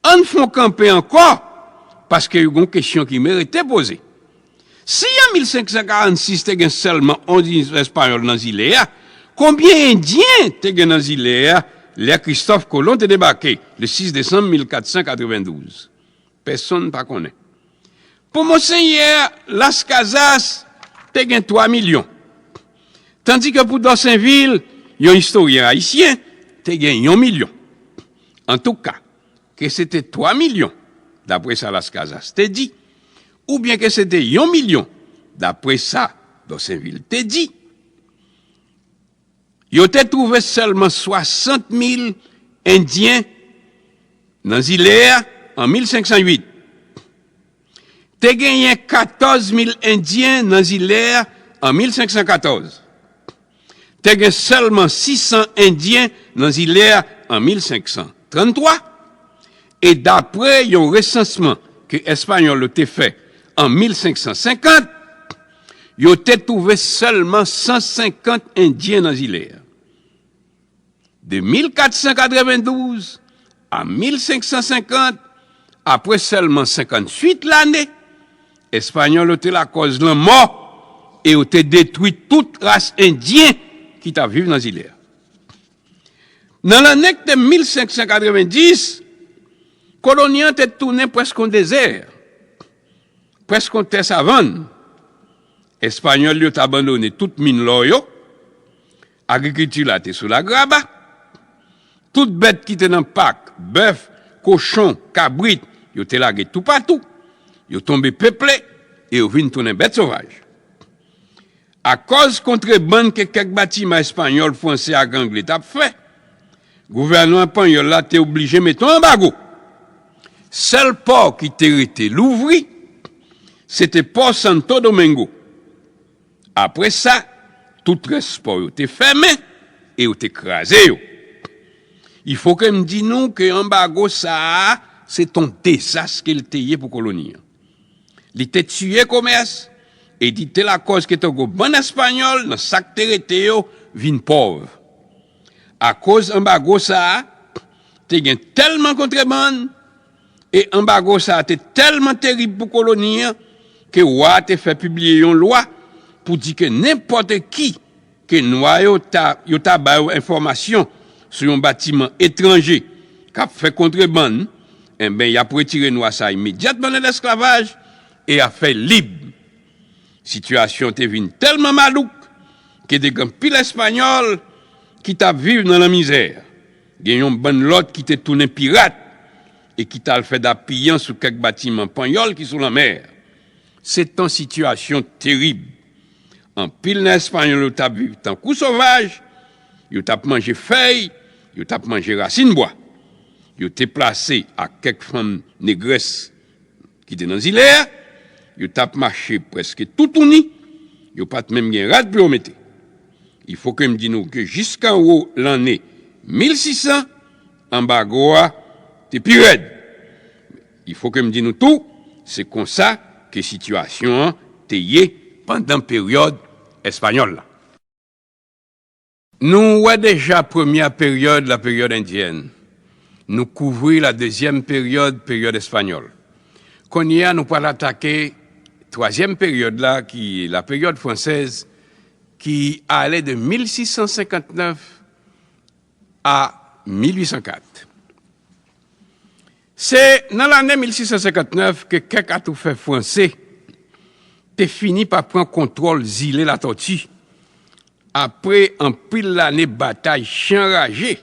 Ann fè yon kanpe ankò, paske gen yon kesyon ki merite poze. Si an mil senk san karannsis te gen sèlman onz mil Espanyòl nan zile a, konbyen Endyen te gen nan zile a lè Kristòf Kolon te debake le sis desanm mil kat san katrevendouz? Pèsonn pa konnen. Pou Monsenyè Las Casas, te gen twa milyon. Tandike pou Dorsainville, yon istoryen ayisyen, te gen yon milyon. Antouka, ke se te twa milyon, dapre sa Las Casas te di, oubyen ke se te yon milyon, dapre sa Dorsainville te di, yo te twouve sèlman swasant mil Endyen nan zile a an mil senk san uit. Te genyen katòz mil Endyen nan zile a an mil senk san katòz. Te gen sèlman sis san Endyen nan zile a an mil senk san tranntwa, e dapre yon resansman ke Espanyòl yo te fè an mil senk san senkant, yo te twouve sèlman san senkant Endyen nan zile a. De mil kat san katrevendouz a mil senk san senkant, apre sèlman senkantuit lane, Espanyòl yo te lakòz lanmò e yo te detwi tout ras Endyen ki t ap viv nan zile a. Nan lane k te mil senk san katrevendis, koloni an te tounen prèske yon dezè, prèske yon tè savann. Espanyòl yo t abandone tout min lò yo, agrikilti la te sou lagraba, tout bèt ki te nan pak, bèf, kochon, kabrit, yo te lage toupatou, yo tonbe peple e yo vin tounen bèt sovaj. Akòz kontrebann ke kèk batiman espanyòl, franse ak angle t ap fè, gouvènman panyòl la te oblije mete yon anbago. Sèl pò ki te rete louvri, se te pò Santo Domingo. Apre sa, tout rès pò yo te fèmen e yo te kraze yo. Il faut que m di nou ke anbago sa a, se t on dezas ke l te ye pou koloni an. Li te tiye komès e li te lakòz ke tankou bann Espanyòl nan sa k te rete yo vin pòv. Akoz anbago sa a, te gen tèlman kontrebann e anbago sa a te tèlman terib pou koloni an ke wa a te fè pibliye yon lwa pou di ke nenpòt ki ke nwa yo ta, yo ta ba yo enfòmasyon sou yon batiman etranje k ap fè kontrebann, enben, y ap retire nwa sa a imedyatman nan lesklavaj e y ap fè l lib. Sitiyasyon te vin tèlman malouk ke te gen anpil Espanyòl ki t ap viv nan lanmizè. Gen yon bann lòt ki te tounen pirat e ki t al fè dappiyan sou kèk batiman panyòl ki sou lanmè. Se t on sitiyasyon terib. Anpil nan Espanyòl yo t ap viv tankou sovaj, yo t ap manje fèy, yo t ap manje rasin bwa. Yo te plase ak kèk fanm negrès ki te nan zile a, yo t ap mache prèske toutouni, yo pa t menm gen rad pou yo mete. Il faut que m di nou ke jiskanwo lanne mil sis san, anbago a te pi rèd. Il faut que m di nou tou, se konsa ke sitiyasyon an te ye pandan peryòd espanyòl la. Nou wè deja premyè peryòd, la période indienne. Nou kouvri la dezyèm peryòd, peryòd espanyòl. Kounye a, nou pral atake twazyèm peryòd la, ki la période française, ki ale de mil sis san senkant nèf a mil uit san kat. Se nan lane mil sis san senkant nèf ke kèk atoufè franse te fini pa pran kontwòl zile Latòti, apre anpil lane batay chen raje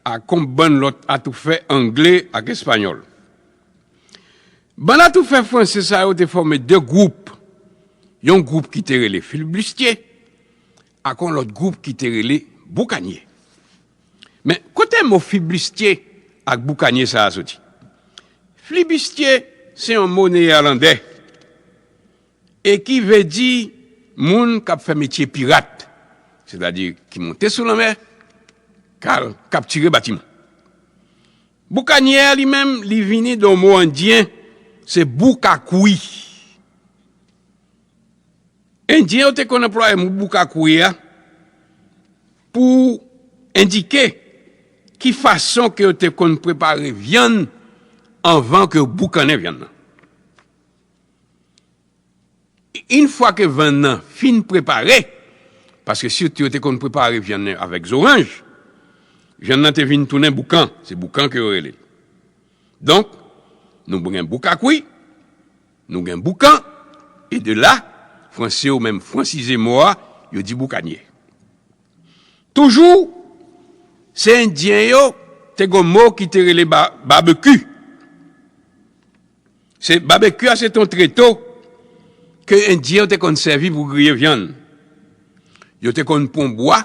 ak yon bann lòt atoufè angle ak espanyòl. Bann atoufè franse sa yo te fòme de gwoup, yon gwoup ki te rele filibistye, ak yon lòt gwoup ki te rele boukanye. Men, kote mo filibistye ak boukanye sa a soti? Filibistye se yon mo neyèlandè e ki vle di moun k ap fè metye pirat, sètadi ki monte sou lanmè, k al kaptire batiman. Boukanye a li menm, li vini de yon mo endyen, se boukakwi. Endyen yo te konn anplwaye mo boukakwi a pou endike ki fason ke yo te konn prepare vyann anvan ke yo boukannen vyann nan. Yon fwa ke vyann nan fin prepare, paske sitou yo te konn prepare vyann nan avèk zoranj, vyann nan te vin tounen boukan, se boukan ke yo rele l. Donk, nou gen boukakwi, nou gen boukan, e de la, franse yo menm fransize mo a, yo di boukanye. Toujou, se endyen yo te gen yon mo ki te rele ba- babekyou. Se babekyou a, se te yon treto ke endyen yo te konn sèvi pou griye vyann. Yo te konn pran bwa,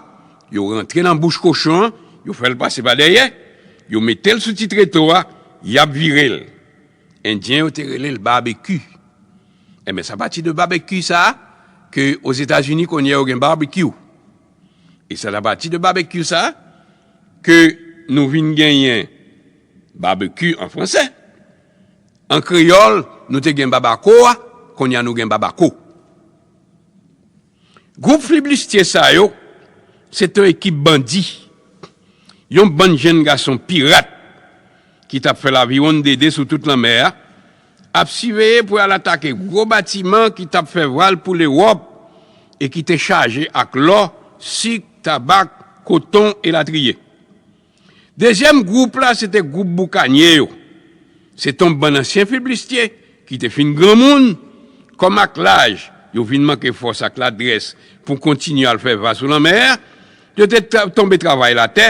yo rantre nan bouch kochon an, yo fè l pase pa dèyè, yo mete l sou ti treto a, y ap vire l. Endyen yo te rele l babekyou. Enben, se apati de babekyou sa a ke Ozetazini kounye a yo gen babekyou. E se apati de babekyou sa a ke nou vin genyen babekyou an franse. An kreyòl, nou te gen babako a, kounye a nou gen babako. Gwoup filibistye sa yo, se te yon ekip bandi, yon bann jèn gason pirat ki t ap fè laviwonndede sou tout lanmè a, ap siveye pou y al atake gwo batiman ki t ap fè vwal pou Lewòp e ki te chaje ak lò, sik, tabak, koton, elatriye. Dezyèm gwoup la, se te gwoup boukanye yo. Se te yon bann ansyen filibistye ki te fin granmoun, kòm ak laj, yo vin manke fòs ak ladrès pou kontinye al fè va sou lanmè a, yo te tra- tonbe travay latè,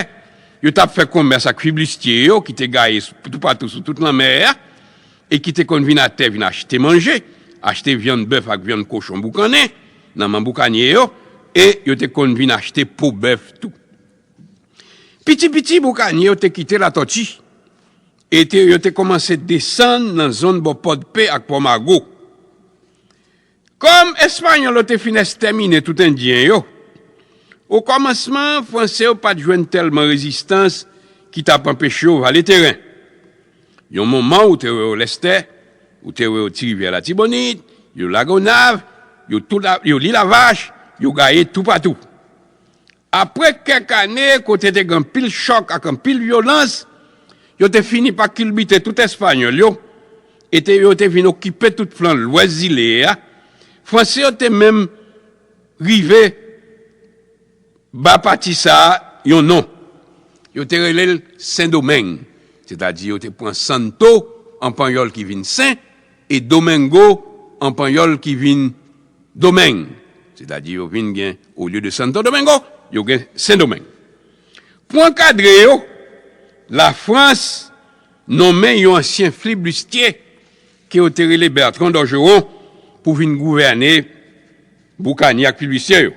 yo t ap fè komès ak filibistye yo ki te gaye s- toupatou sou tout lanmè a, e ki te konn vin atè vin achte manje, achte vyann bèf ak vyann kochon boukannen nan men boukanye yo, e yo te konn vin achte po bèf tou. Piti piti, boukanye yo te kite Latòti e te, yo te kòmanse desann nan zòn bò Pòdpe ak Pòmago. Kòm Espanyòl yo te fin èstèmine tout Endyen yo, okòmansman, Franse yo pa t jwenn tèlman rezistans ki t ap anpeche yo vale teren. Yon moman, ou te wè yo Lèstè, ou te wè yo Ti Rivyè Latibonit, yo Lagonav, yo, tou la, yo Lilavach, yo gaye toupatou. Apre kèk ane kote te gen anpil chòk ak anpil vyolans, yo te fini pa kilbite tout Espanyòl yo, e te, yo te vin okipe tout flan lwès zile a. Franse yo te menm rive ba pati sa a yon non. Yo te rele l Sendomeng, sètadi yo te pran Santo an panyòl ki vin Sen, e Domingo an panyòl ki vin Domeng. Sètadi yo vin gen, olye de Santo Domingo, yo gen Sendomeng. Pou ankadre yo, Lafrans nonmen yon ansyen filibistye ke yo te rele Bertrand d'Orgeron pou vin gouvène boukanye ak filibistye yo.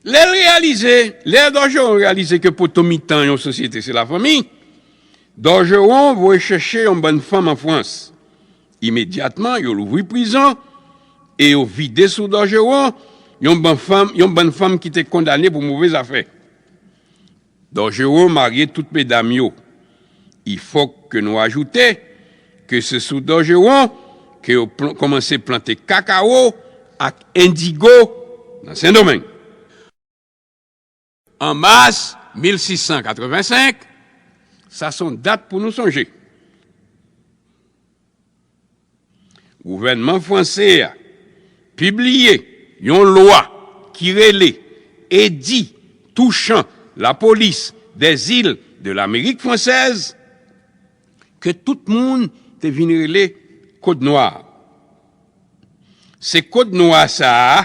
Lè l reyalize, lè Dòjewon reyalize ke poto mitan yon sosyete se lafanmi, Dòjewon voye chèche yon bann fanm an Frans. Imedyatman, yo louvri prizon e yo vide sou Dorgeron yon bann fanm, yon bann fanm ki te kondane pou move zafè. Dorgeron marye tout medam yo. Il faut que nou ajoute ke se sou Dorgeron ke yo pl- kòmanse plante kakawo ak endigo nan Sendomeng. An mas mil sis san katrevensenk, sa se yon dat pou nou sonje. Gouvènman franse a pibliye yon lwa ki rele Edit touchant la police des îles de l'Amérique française, ke tout moun te vin rele Kod Nwa. Se Kod Nwa sa a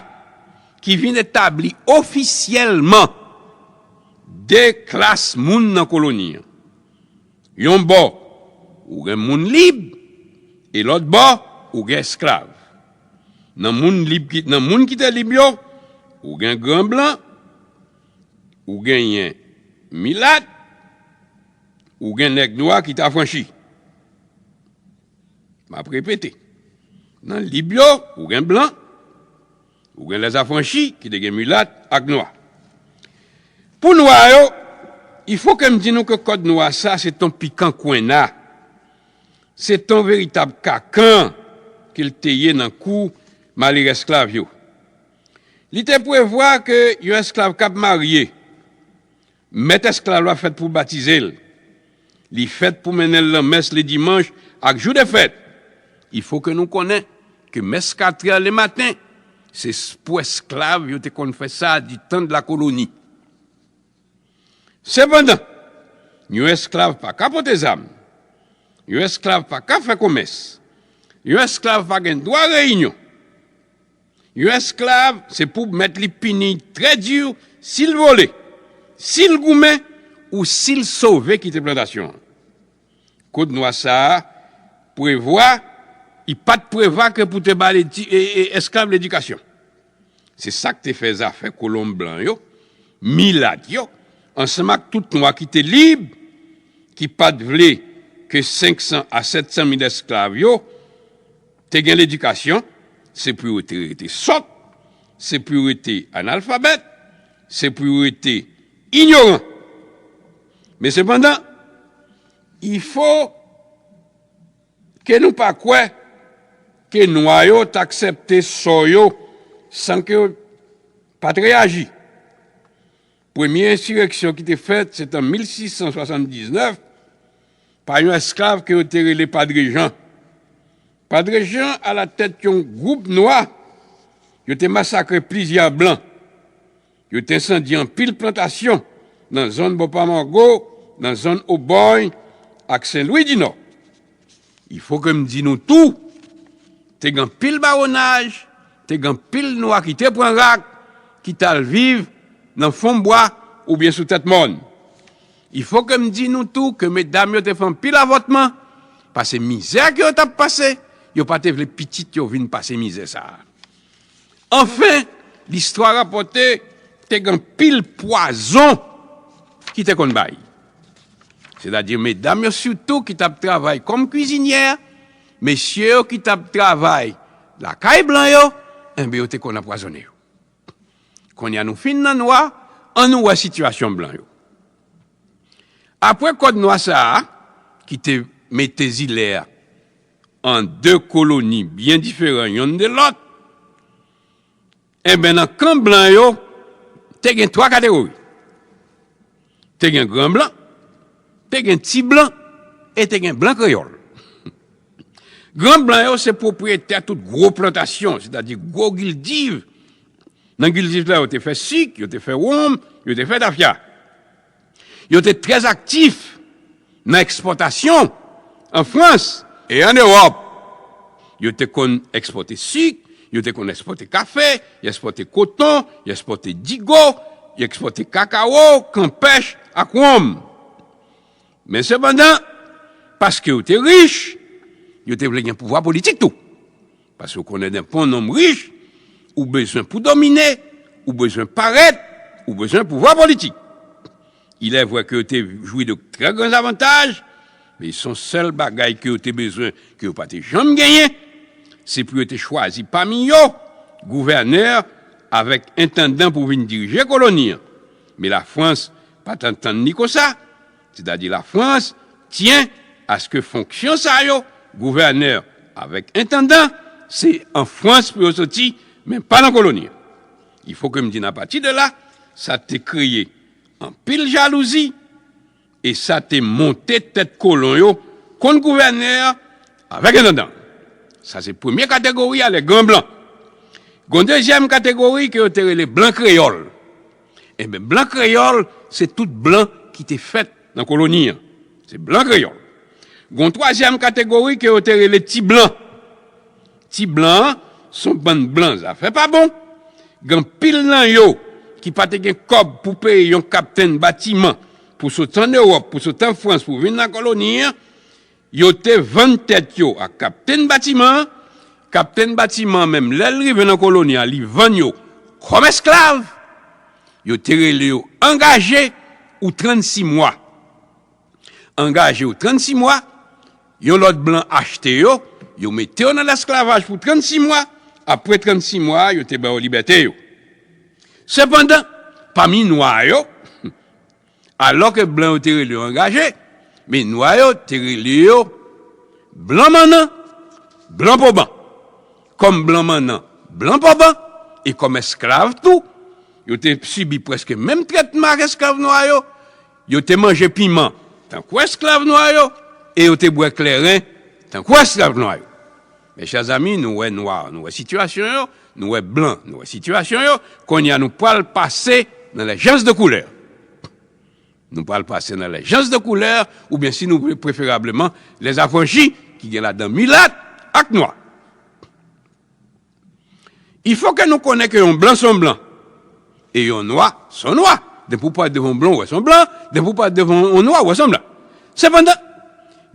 ki vin etabli ofisyèlman de klas moun nan koloni an. Yon bò, ou gen moun lib, e lòt bò, ou gen esklav. Nan moun lib ki, nan moun ki te lib yo, ou gen gran blan, ou genyen milat, ou gen nèg nwa ki te afranchi. M ap repete. Nan lib yo, ou gen blan, ou gen lèzafranchi ki te gen milat ak nwa. Pou nwa yo, il faut que m di nou ke Kod Nwa sa se t on pikan kwenna, se t on veritab kakan ke l te ye nan kou malere esklav yo. Li te prevwa ke yon esklav k ap marye, mèt esklav la fèt pou batize l. Li fèt pou mennen l nan mès ledimanch ak jou de fèt. Il faut que nou konnen ke mès katrè lematen, se s- pou esklav yo te konn fè sa du temps de la colonie. Sepandan, yon esklav pa ka pote zam. Yon esklav pa ka fè komès. Yon esklav pa gen dwa reyinyon. Yon esklav, se pou mèt li pini trè di si l vole, si l goumen ou si l sove kite plantasyon an. Kod Nwa sa a prevwa, li pa t prevwa ke pou te ba ledi- e- e- esklav ledikasyon. Se sa k te fè zafè kolon blan yo, milat yo, ansanm ak tout nwa ki te lib, ki pa t vle ke senk san a sèt san mil esklav yo te gen ledikasyon, se pou yo te rete sòt, se pou yo rete analfabèt, se pou yo rete inyoran. Men sepandan, il faut ke nou pa kwè ke nwa yo t aksepte sò yo san ke yo pa t reyaji. Premye ensireksyon ki te fèt, se t an mil sis san swasanndiznèf, pa yon esklav ke yo te rele Padre Jean. Padre Jean alatèt yon gwoup nwa, yo te masakre plizyè blan. Yo te ensandye anpil plantasyon nan zòn Bò Pamango, nan zòn Obòy ak Sen Lwi di Nò. Il faut que m di nou tou, te gen anpil bawonaj, te gen anpil nwa ki te pran rak, ki t al viv nan fon bwa oubyen sou tèt mòn. Il faut que m di nou tou ke medam yo te fè anpil avòtman, paske mizè ke yo t ap pase, yo pa te vle pitit yo vin pase mizè sa a. Anfen, listwa rapòte te gen anpil pwazon ki te konn bay. Sètadi medam yo sitou ki t ap travay kòm kwizinyè, mesye yo ki t ap travay lakay blan yo, enben yo te konn anpwazonnen yo. Kounye a nou fin nan nwa, ann nou wè sitiyasyon blan yo. Apre kòd nwa sa a, ki te mete zile a an de koloni byen diferan yonn de lòt, enben, nan kan blan yo, te gen twa kategori. Te gen gran blan, te gen ti blan, e te gen blan kreyòl. Gran blan yo se pwopriyetè tout gwo plantasyon, sètadi gwo gildiv. Nan gildiv la, yo te fè sik, yo te fè wonm, yo te fè tafya. Yo te trè aktif nan ekspòtasyon an Frans e an Ewòp. Yo te konn ekspòte sik, yo te konn ekspòte kafe, yo ekspòte koton, yo ekspòte digo, yo ekspòte kakawo, kanpèch ak wonm. Men sepandan, paske yo te rich, yo te vle gen pouvwa politik tou. Paske w konnen, depi yon nonm rich, ou bezwen pou domine, ou bezwen parèt, ou bezwen pouvwa politik. Il est vrai que yo te jwi de trè gran zavantaj, Men se yon sèl bagay ke yo te bezwen, ke yo pa te janm genyen, se pou yo te chwazi pami yo gouvènè avèk entandan pou vin dirije koloni an. Men Lafrans pa t antann ni konsa. Sètadi Lafrans tyen aske fonksyon sa yo, gouvènè avèk entandan, se an Frans pou yo soti, men pa nan koloni an. Il faut que m di n apati de la, sa te kreye anpil jalouzi, e sa te monte tèt kolon yo kont gouvènè avèk entandan. Sa se premye kategori a, les grands blancs. Gon dezyèm kategori ke yo te rele blan kreyòl. Enben, blan kreyòl, se tout blan ki te fèt nan koloni an. Se blan kreyòl. Gon twazyèm kategori ke yo te rele ti blan. Ti blan an, se yon bann blan zafè pa bon. Gen anpil nan yo ki pa te gen kòb pou peye yon kaptenn batiman pou sot an Ewòp, pou sot an Frans, pou vin nan koloni an, yo te vann tèt yo ak kaptenn batiman an. Kaptenn batiman an menm, lè l rive nan koloni an, li vann yo kòm esklav. Yo te rele yo angaje ou trannsis mwa. Angaje ou trannsis mwa, yon lòt blan achte yo, yo mete yo nan lesklavaj pou trannsis mwa, apre trannsis mwa, yo te ba yo libète yo. Sepandan, pami nwa yo, alò ke blan yo te rele yo angaje, men nwa yo te rele yo blan mannan, blan poban. Kòm blan mannan, blan poban, e kòm esklav tou, yo te sibi prèske menm trètman ak esklav nwa yo. Yo te manje piman tankou esklav nwa yo, e yo te bwè kleren tankou esklav nwa yo. Mes chers amis, nou wè nwa, nou wè sitiyasyon yo, nou wè blan, nou wè sitiyasyon yo. Kounye a, nou pral pase nan les gens de couleur. Nou pral pase nan les gens de couleur, oubyen si nou vle, preferableman, les affranchis, ki gen ladan milat ak nwa. Il faut que nou konnen ke yon blan se yon blan, e yon nwa se yon nwa. Depi w parèt devan yon blan, w wè se yon blan. Depi w parèt devan yon nwa, w wè se yon blan. Sepandan,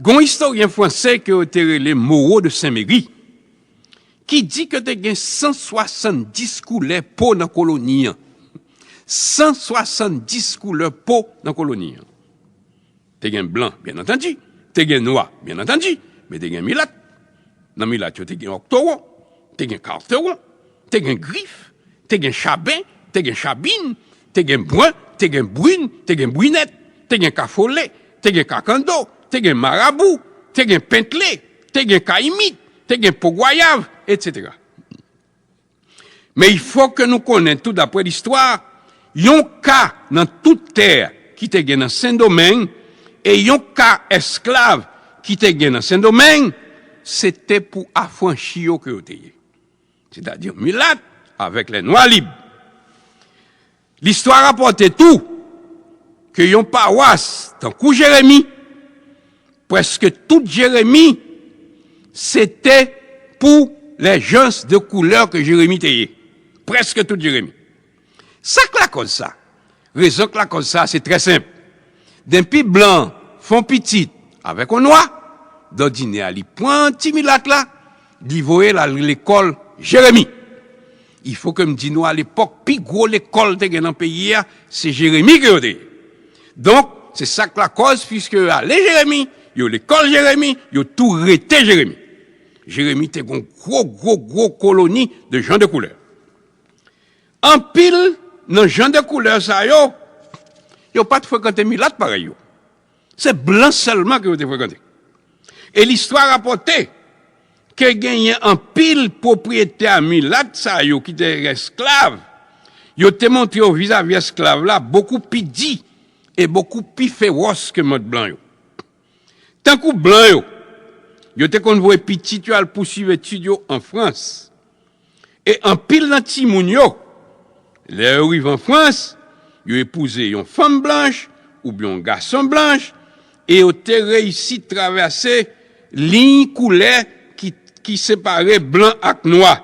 gen yon istoryen franse ke yo te rele Moreau de Saint-Méry, ki di ke te gen san swasanndis koulè po nan koloni an. San swasanndis koulè po nan koloni an. Te gen blan, byen antandi. Te gen nwa, byen antandi. Men te gen milat. Nan milat yo, te gen òktowon, te gen katowon, te gen grif, te gen chaben, te gen chabin, te gen bwen, te gen brin, te gen brinèt, te gen kafolè, te gen kakando, te gen marabou, te gen pentle, te gen kayimit, te gen pogwayav, etsetera. Men il faut que nou konnen tou, daprè listwa, yon ka nan tout tè ki te gen nan Sendomeng e yon ka esklav ki te gen nan Sendomeng, se te pou afranchi yo ke yo te ye. Sètadi milat avèk lè nwa lib. Listwa rapòte tou ke yon pawas tankou Jeremi, prèske tout Jeremi, se te pou les gens de couleur ke Jeremi te ye. Prèske tout Jeremi. Sa k lakòz sa? Rezon k lakòz sa, se trè senp. Denpi blan fè yon pitit avèk yon nwa, dòdinè a, li pran ti milat la, li voye l al lekòl Jeremi. Il faut que m di nou, alepòk, pi gwo lekòl te gen nan peyi a, se Jeremi ke yo te ye. Donk, se sa k lakòz, piske yo ale Jeremi, yo lekòl Jeremi, yo tou rete Jeremi. Jeremi te gon gwo, gwo, gwo koloni de gens de couleur. Anpil nan gens de couleur sa yo, yo pa t frekante milat parèy yo. Se blan sèlman ke yo te frekante. E listwa rapòte ke genyen anpil pwopriyetè milat sa yo ki te esklav, yo te montre yo vizavi esklav la bokou pi di e bokou pi fewòs ke mòd blan yo. Tankou blan yo, yo te konn voye pitit yo al pouswiv etid yo an Frans. E anpil nan timoun yo, lè yo rive an Frans, yo epouze yon fanm blanch oubyen yon gason blanch, e yo te reyisi travèse liy koulè ki, ki separe blan ak nwa.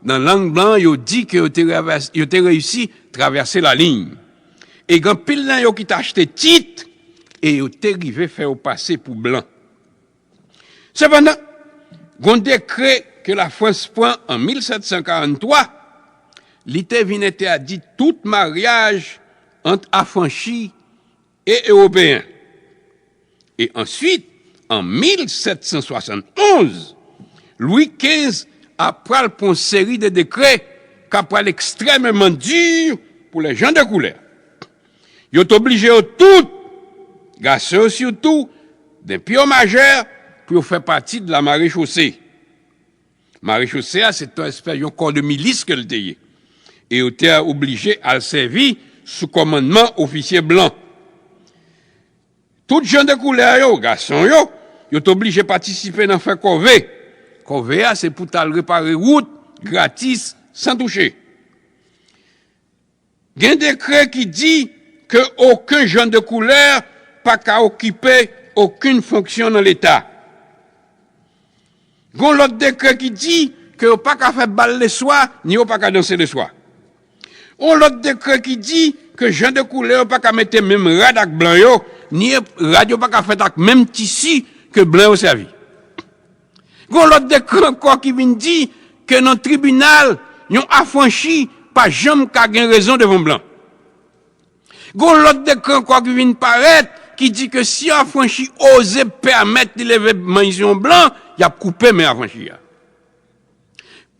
Nan lang blan, yo di ke yo te, yo te reyisi travèse laliny. E gen anpil nan yo ki t achte tit, e yo te rive fè yo pase pou blan. Sepandan, gon dekrè ke Lafrans pran an mil sèt san karanntwa, li te vin entèdi tout maryaj ant afranchi e ewopeyen. E answit, An mil sèt san swasann onz, Lwi kenz ap pral pran yon seri de dekrè k ap pral ekstrèmeman di pou lè jan de koulè. Yo t oblije yo tout, gason yo sitou, denpi yo majè, pou yo fè pati de la marechaussée. Marechaussée a se t yon espès yon kò de milis ke l te ye. E yo te oblije al sèvi sou kòmandman ofisye blan. Tout jan de koulè yo, gason yo, yo t oblije patisipe nan fè kòve. Kòve a se pou t al repare wout gratis, san touche. Gen dekrè ki di ke okenn jan de koulè pa ka okipe okenn fonksyon nan Leta. Gon lòt dekrè ki di ke yo pa ka fè bal leswa, ni yo pa ka danse leswa. Yon lòt dekrè ki di ke jan de koulè yo pa ka mete menm rad ak blan yo, ni rad yo pa ka fèt ak menm tisi ke blan yo sèvi. Gon lòt dekrè ankò ki vin di ke nan tribinal, yon afranchi pa janm ka gen rezon devan blan. Gon lòt dekrè ankò ki vin parèt, ki di ke si afranchi oze pèmèt li leve men sou yon blan, y ap koupe men afranchi a.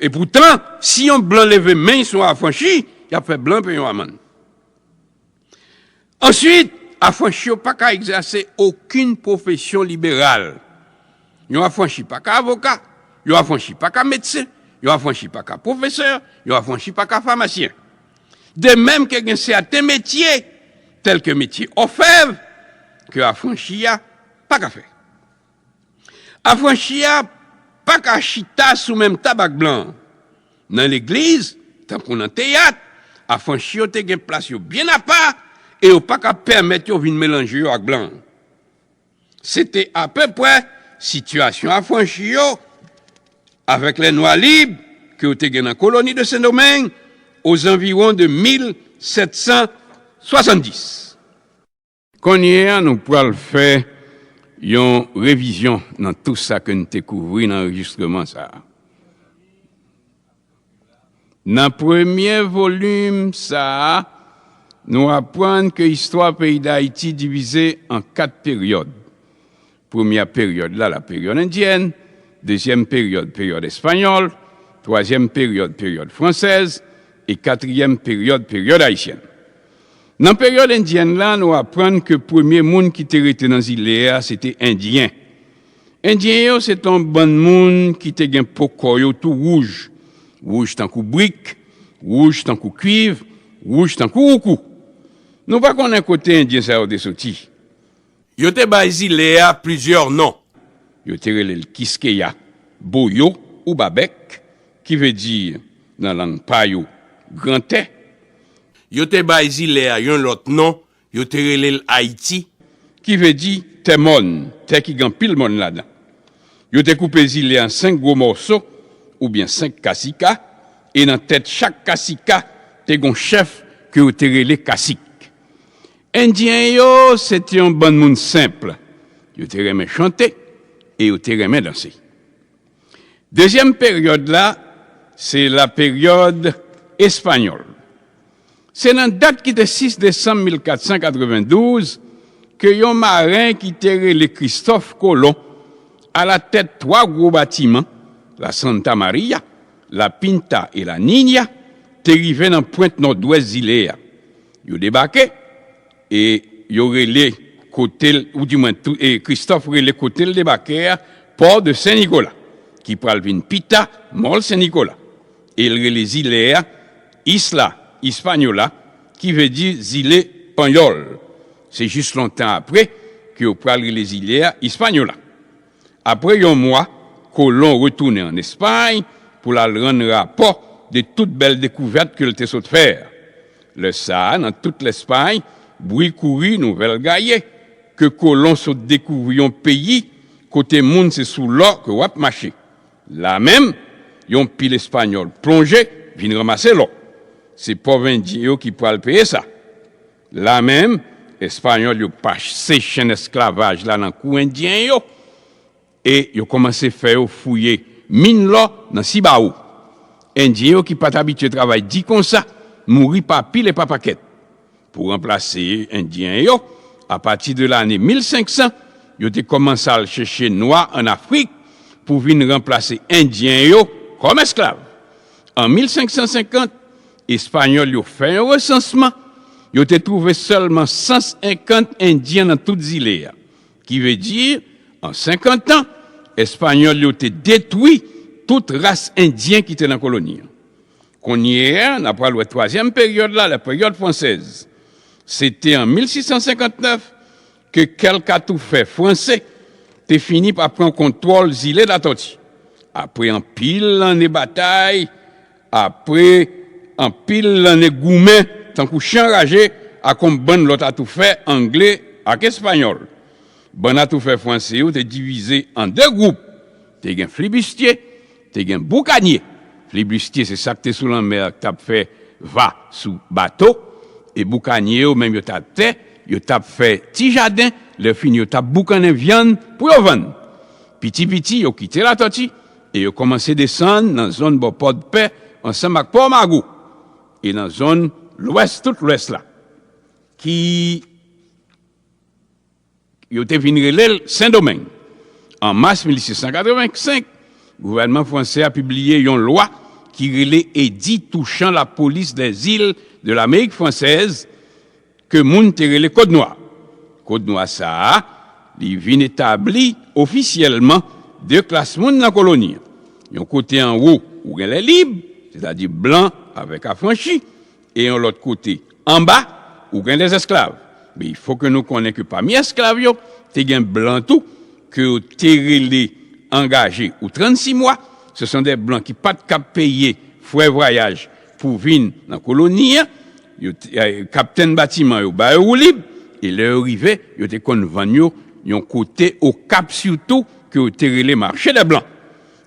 Epoutan, si yon blan leve men sou yon afranchi, y ap fè blan peye yon amann. Answit, afranchi yo pa ka egzèse okenn pwofesyon liberal. Yon afranchi pa ka avoka, yon afranchi pa ka medsen, yon afranchi pa ka pwofesè, yon afranchi pa ka famasyen. De menm ke gen sèten metye, tèl ke metye òfèv, ke afranchi a pa ka fè. Afranchi a pa ka chita sou menm tab ak blan. Nan legliz, tankou nan teyat, afranchi yo te gen plas yo byen apa e yo pa ka pèmèt yo vin melanje yo ak blan. Se te apeprè sitiyasyon afranchi yo avèk lè nwa lib ke yo te gen nan koloni de Sendomeng ozanviwon de mil sèt san swasanndis. Kounye a, nou pral fè yon revizyon nan tou sa ke n te kouvri nan anrejistreman sa a. Nan premye volim sa a, nou aprann ke istwa peyi Dayiti divize an kat peryòd. Premyè peryòd la, la peryòd endyèn, dezyèm peryòd, peryòd espanyòl, twazyèm peryòd, peryòd fransèz, e katriyèm peryòd, peryòd ayisyèn. Nan peryòd endyèn la, nou aprann ke premye moun ki te rete nan zile a, se te Endyen. Endyen yo, se te yon bann moun ki te gen po kò yo tou wouj, wouj tankou brik, wouj tankou kuiv, wouj tankou woukou. Nou pa konnen kote Endyen sa yo te soti. Yo te bay zile a plizyè non. Yo te rele l Kiskeya, Boyo ou Babèk, ki vle di, nan lang pa yo, Gran Tè. Yo te bay zile a yon lòt non, yo te rele l Ayiti, ki vle di tè mòn, tè ki gen anpil mòn ladan. Yo te koupe zile a an senk gwo mòso, oubyen senk kasika, e nan tèt chak kasika, te gen yon chèf ke yo te rele kasik. Endyen yo, se te yon bann moun senp. Yo te renmen chante e yo te renmen danse. Dezyèm peryòd la, se la peryòd espanyòl. Se nan dat ki te sis desanm mil kat san katrevendouz ke yon maren ki te rele Kristòf Kolon, alatèt twa gwo batiman, la Santa Maria, la Pinta e la Niña, te rive nan pwent nòdwès zile a. Yo debake e yo rele kote l, oudimwen tou, e Kristòf rele kote l debake a Port de Saint-Nicolas, ki pral vin pita Mòl Sen Nikola. E l rele zile a Isla Hispaniola, ki vle di zile panyòl. Se jis lontan apre ke yo pral rele zile a Hispaniola. Apre yon mwa, Kolon retounen ann Espay pou l al rann rapò de tout bèl dekouvèt ke l te sot fè a. Lè sa a, nan tout Lèspay, bri kouri nouvèl gaye ke Kolon sot dekouvri yon peyi kote moun se sou lò ke w ap mache. La menm, yon pil Espanyòl plonje vin ranmase lò. Se pòv Endyen yo ki pral peye sa. La menm, Espanyòl yo pase chenn esklavaj la nan kou Endyen yo e yo kòmanse fè yo fouye min lò nan Sibawo. Endyen yo ki pa t abitye travay di konsa, mouri pa pil e pa pakèt. Pou ranplase Endyen yo, apati de lane mil senk san, Yo te kòmanse al chèche nwa ann Afrik pou vin ranplase Endyen yo kòm esklav. An mil senk san senkant, Espanyòl yo fè yon resansman, yo te twouve sèlman san senkant Endyen nan tout zile a. Ki vle di, an senkant tan, Espanyòl yo te detwi tout ras Endyen ki te nan koloni an. Kounye a, n a pral wè twazyèm peryòd la, la période française. Se te an mil sis san senkant nèf ke kèk atoufè franse te fini pa pran kontwòl zile Latòti. Apre anpil lanne batay, apre anpil lanne goumen, tankou chen anraje, ak yon bann lòt atoufè angle ak espanyòl. Bann atoufè franse yo te divize an de gwoup. Te gen flibistye, te gen boukanye. Flibistye, se sa k te sou lanmè a, k t ap fè va sou bato. E boukanye yo, menm yo t atè, yo t ap fè ti jaden, lè fini yo t ap boukannen vyann pou yo vann. Piti piti, yo kite Latòti e yo kòmanse desann nan zòn bò Pòdpè ansanm ak Pòmago e nan zòn lwès, tout lwès la, ki yo te vin rele l Sendomeng. An mas mil sis san katrevensenk, gouvènman franse a pibliye yon lwa ki rele Édit touchant la police des îles de l'Amérique française, ke moun te rele Kod Nwa. Kod Nwa sa a, li vin etabli ofisyèlman de klas moun nan koloni an. Yon kote anwo, ou gen lè lib, sètadi blan avèk afranchi, e yon lòt kote, anba, ou gen lèzèsklav. Men il faut que nou konnen ke pami esklav yo, te gen blan tou, ke yo te rele angaje ou trannsis mwa. Ce sont des blancs ki pa t kab peye frè vwayaj pou vin nan koloni an. Yo te, eh, kaptèn batiman yo ba yo woulib, e lè yo rive, yo te konn vann yo yon kote Okap sitou, ke yo te rele Marché des Blancs.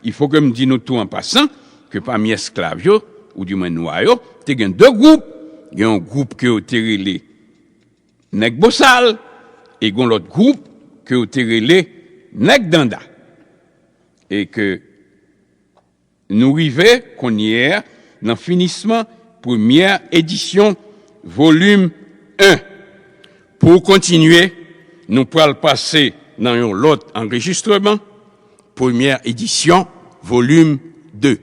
Il faut que m di nou tou an pasan ke pami esklav yo, oudimwen nwa yo, te gen de gwoup. Gen yon gwoup ke yo te rele Nèg Bosal, e gen yon lòt gwoup ke yo te rele Nèg Danda. E ke nou rive kounye a nan finisman premyè edisyon volim en. Pou kontinye, nou pral pase nan yon lòt anrejistreman, premyè edisyon, volim de.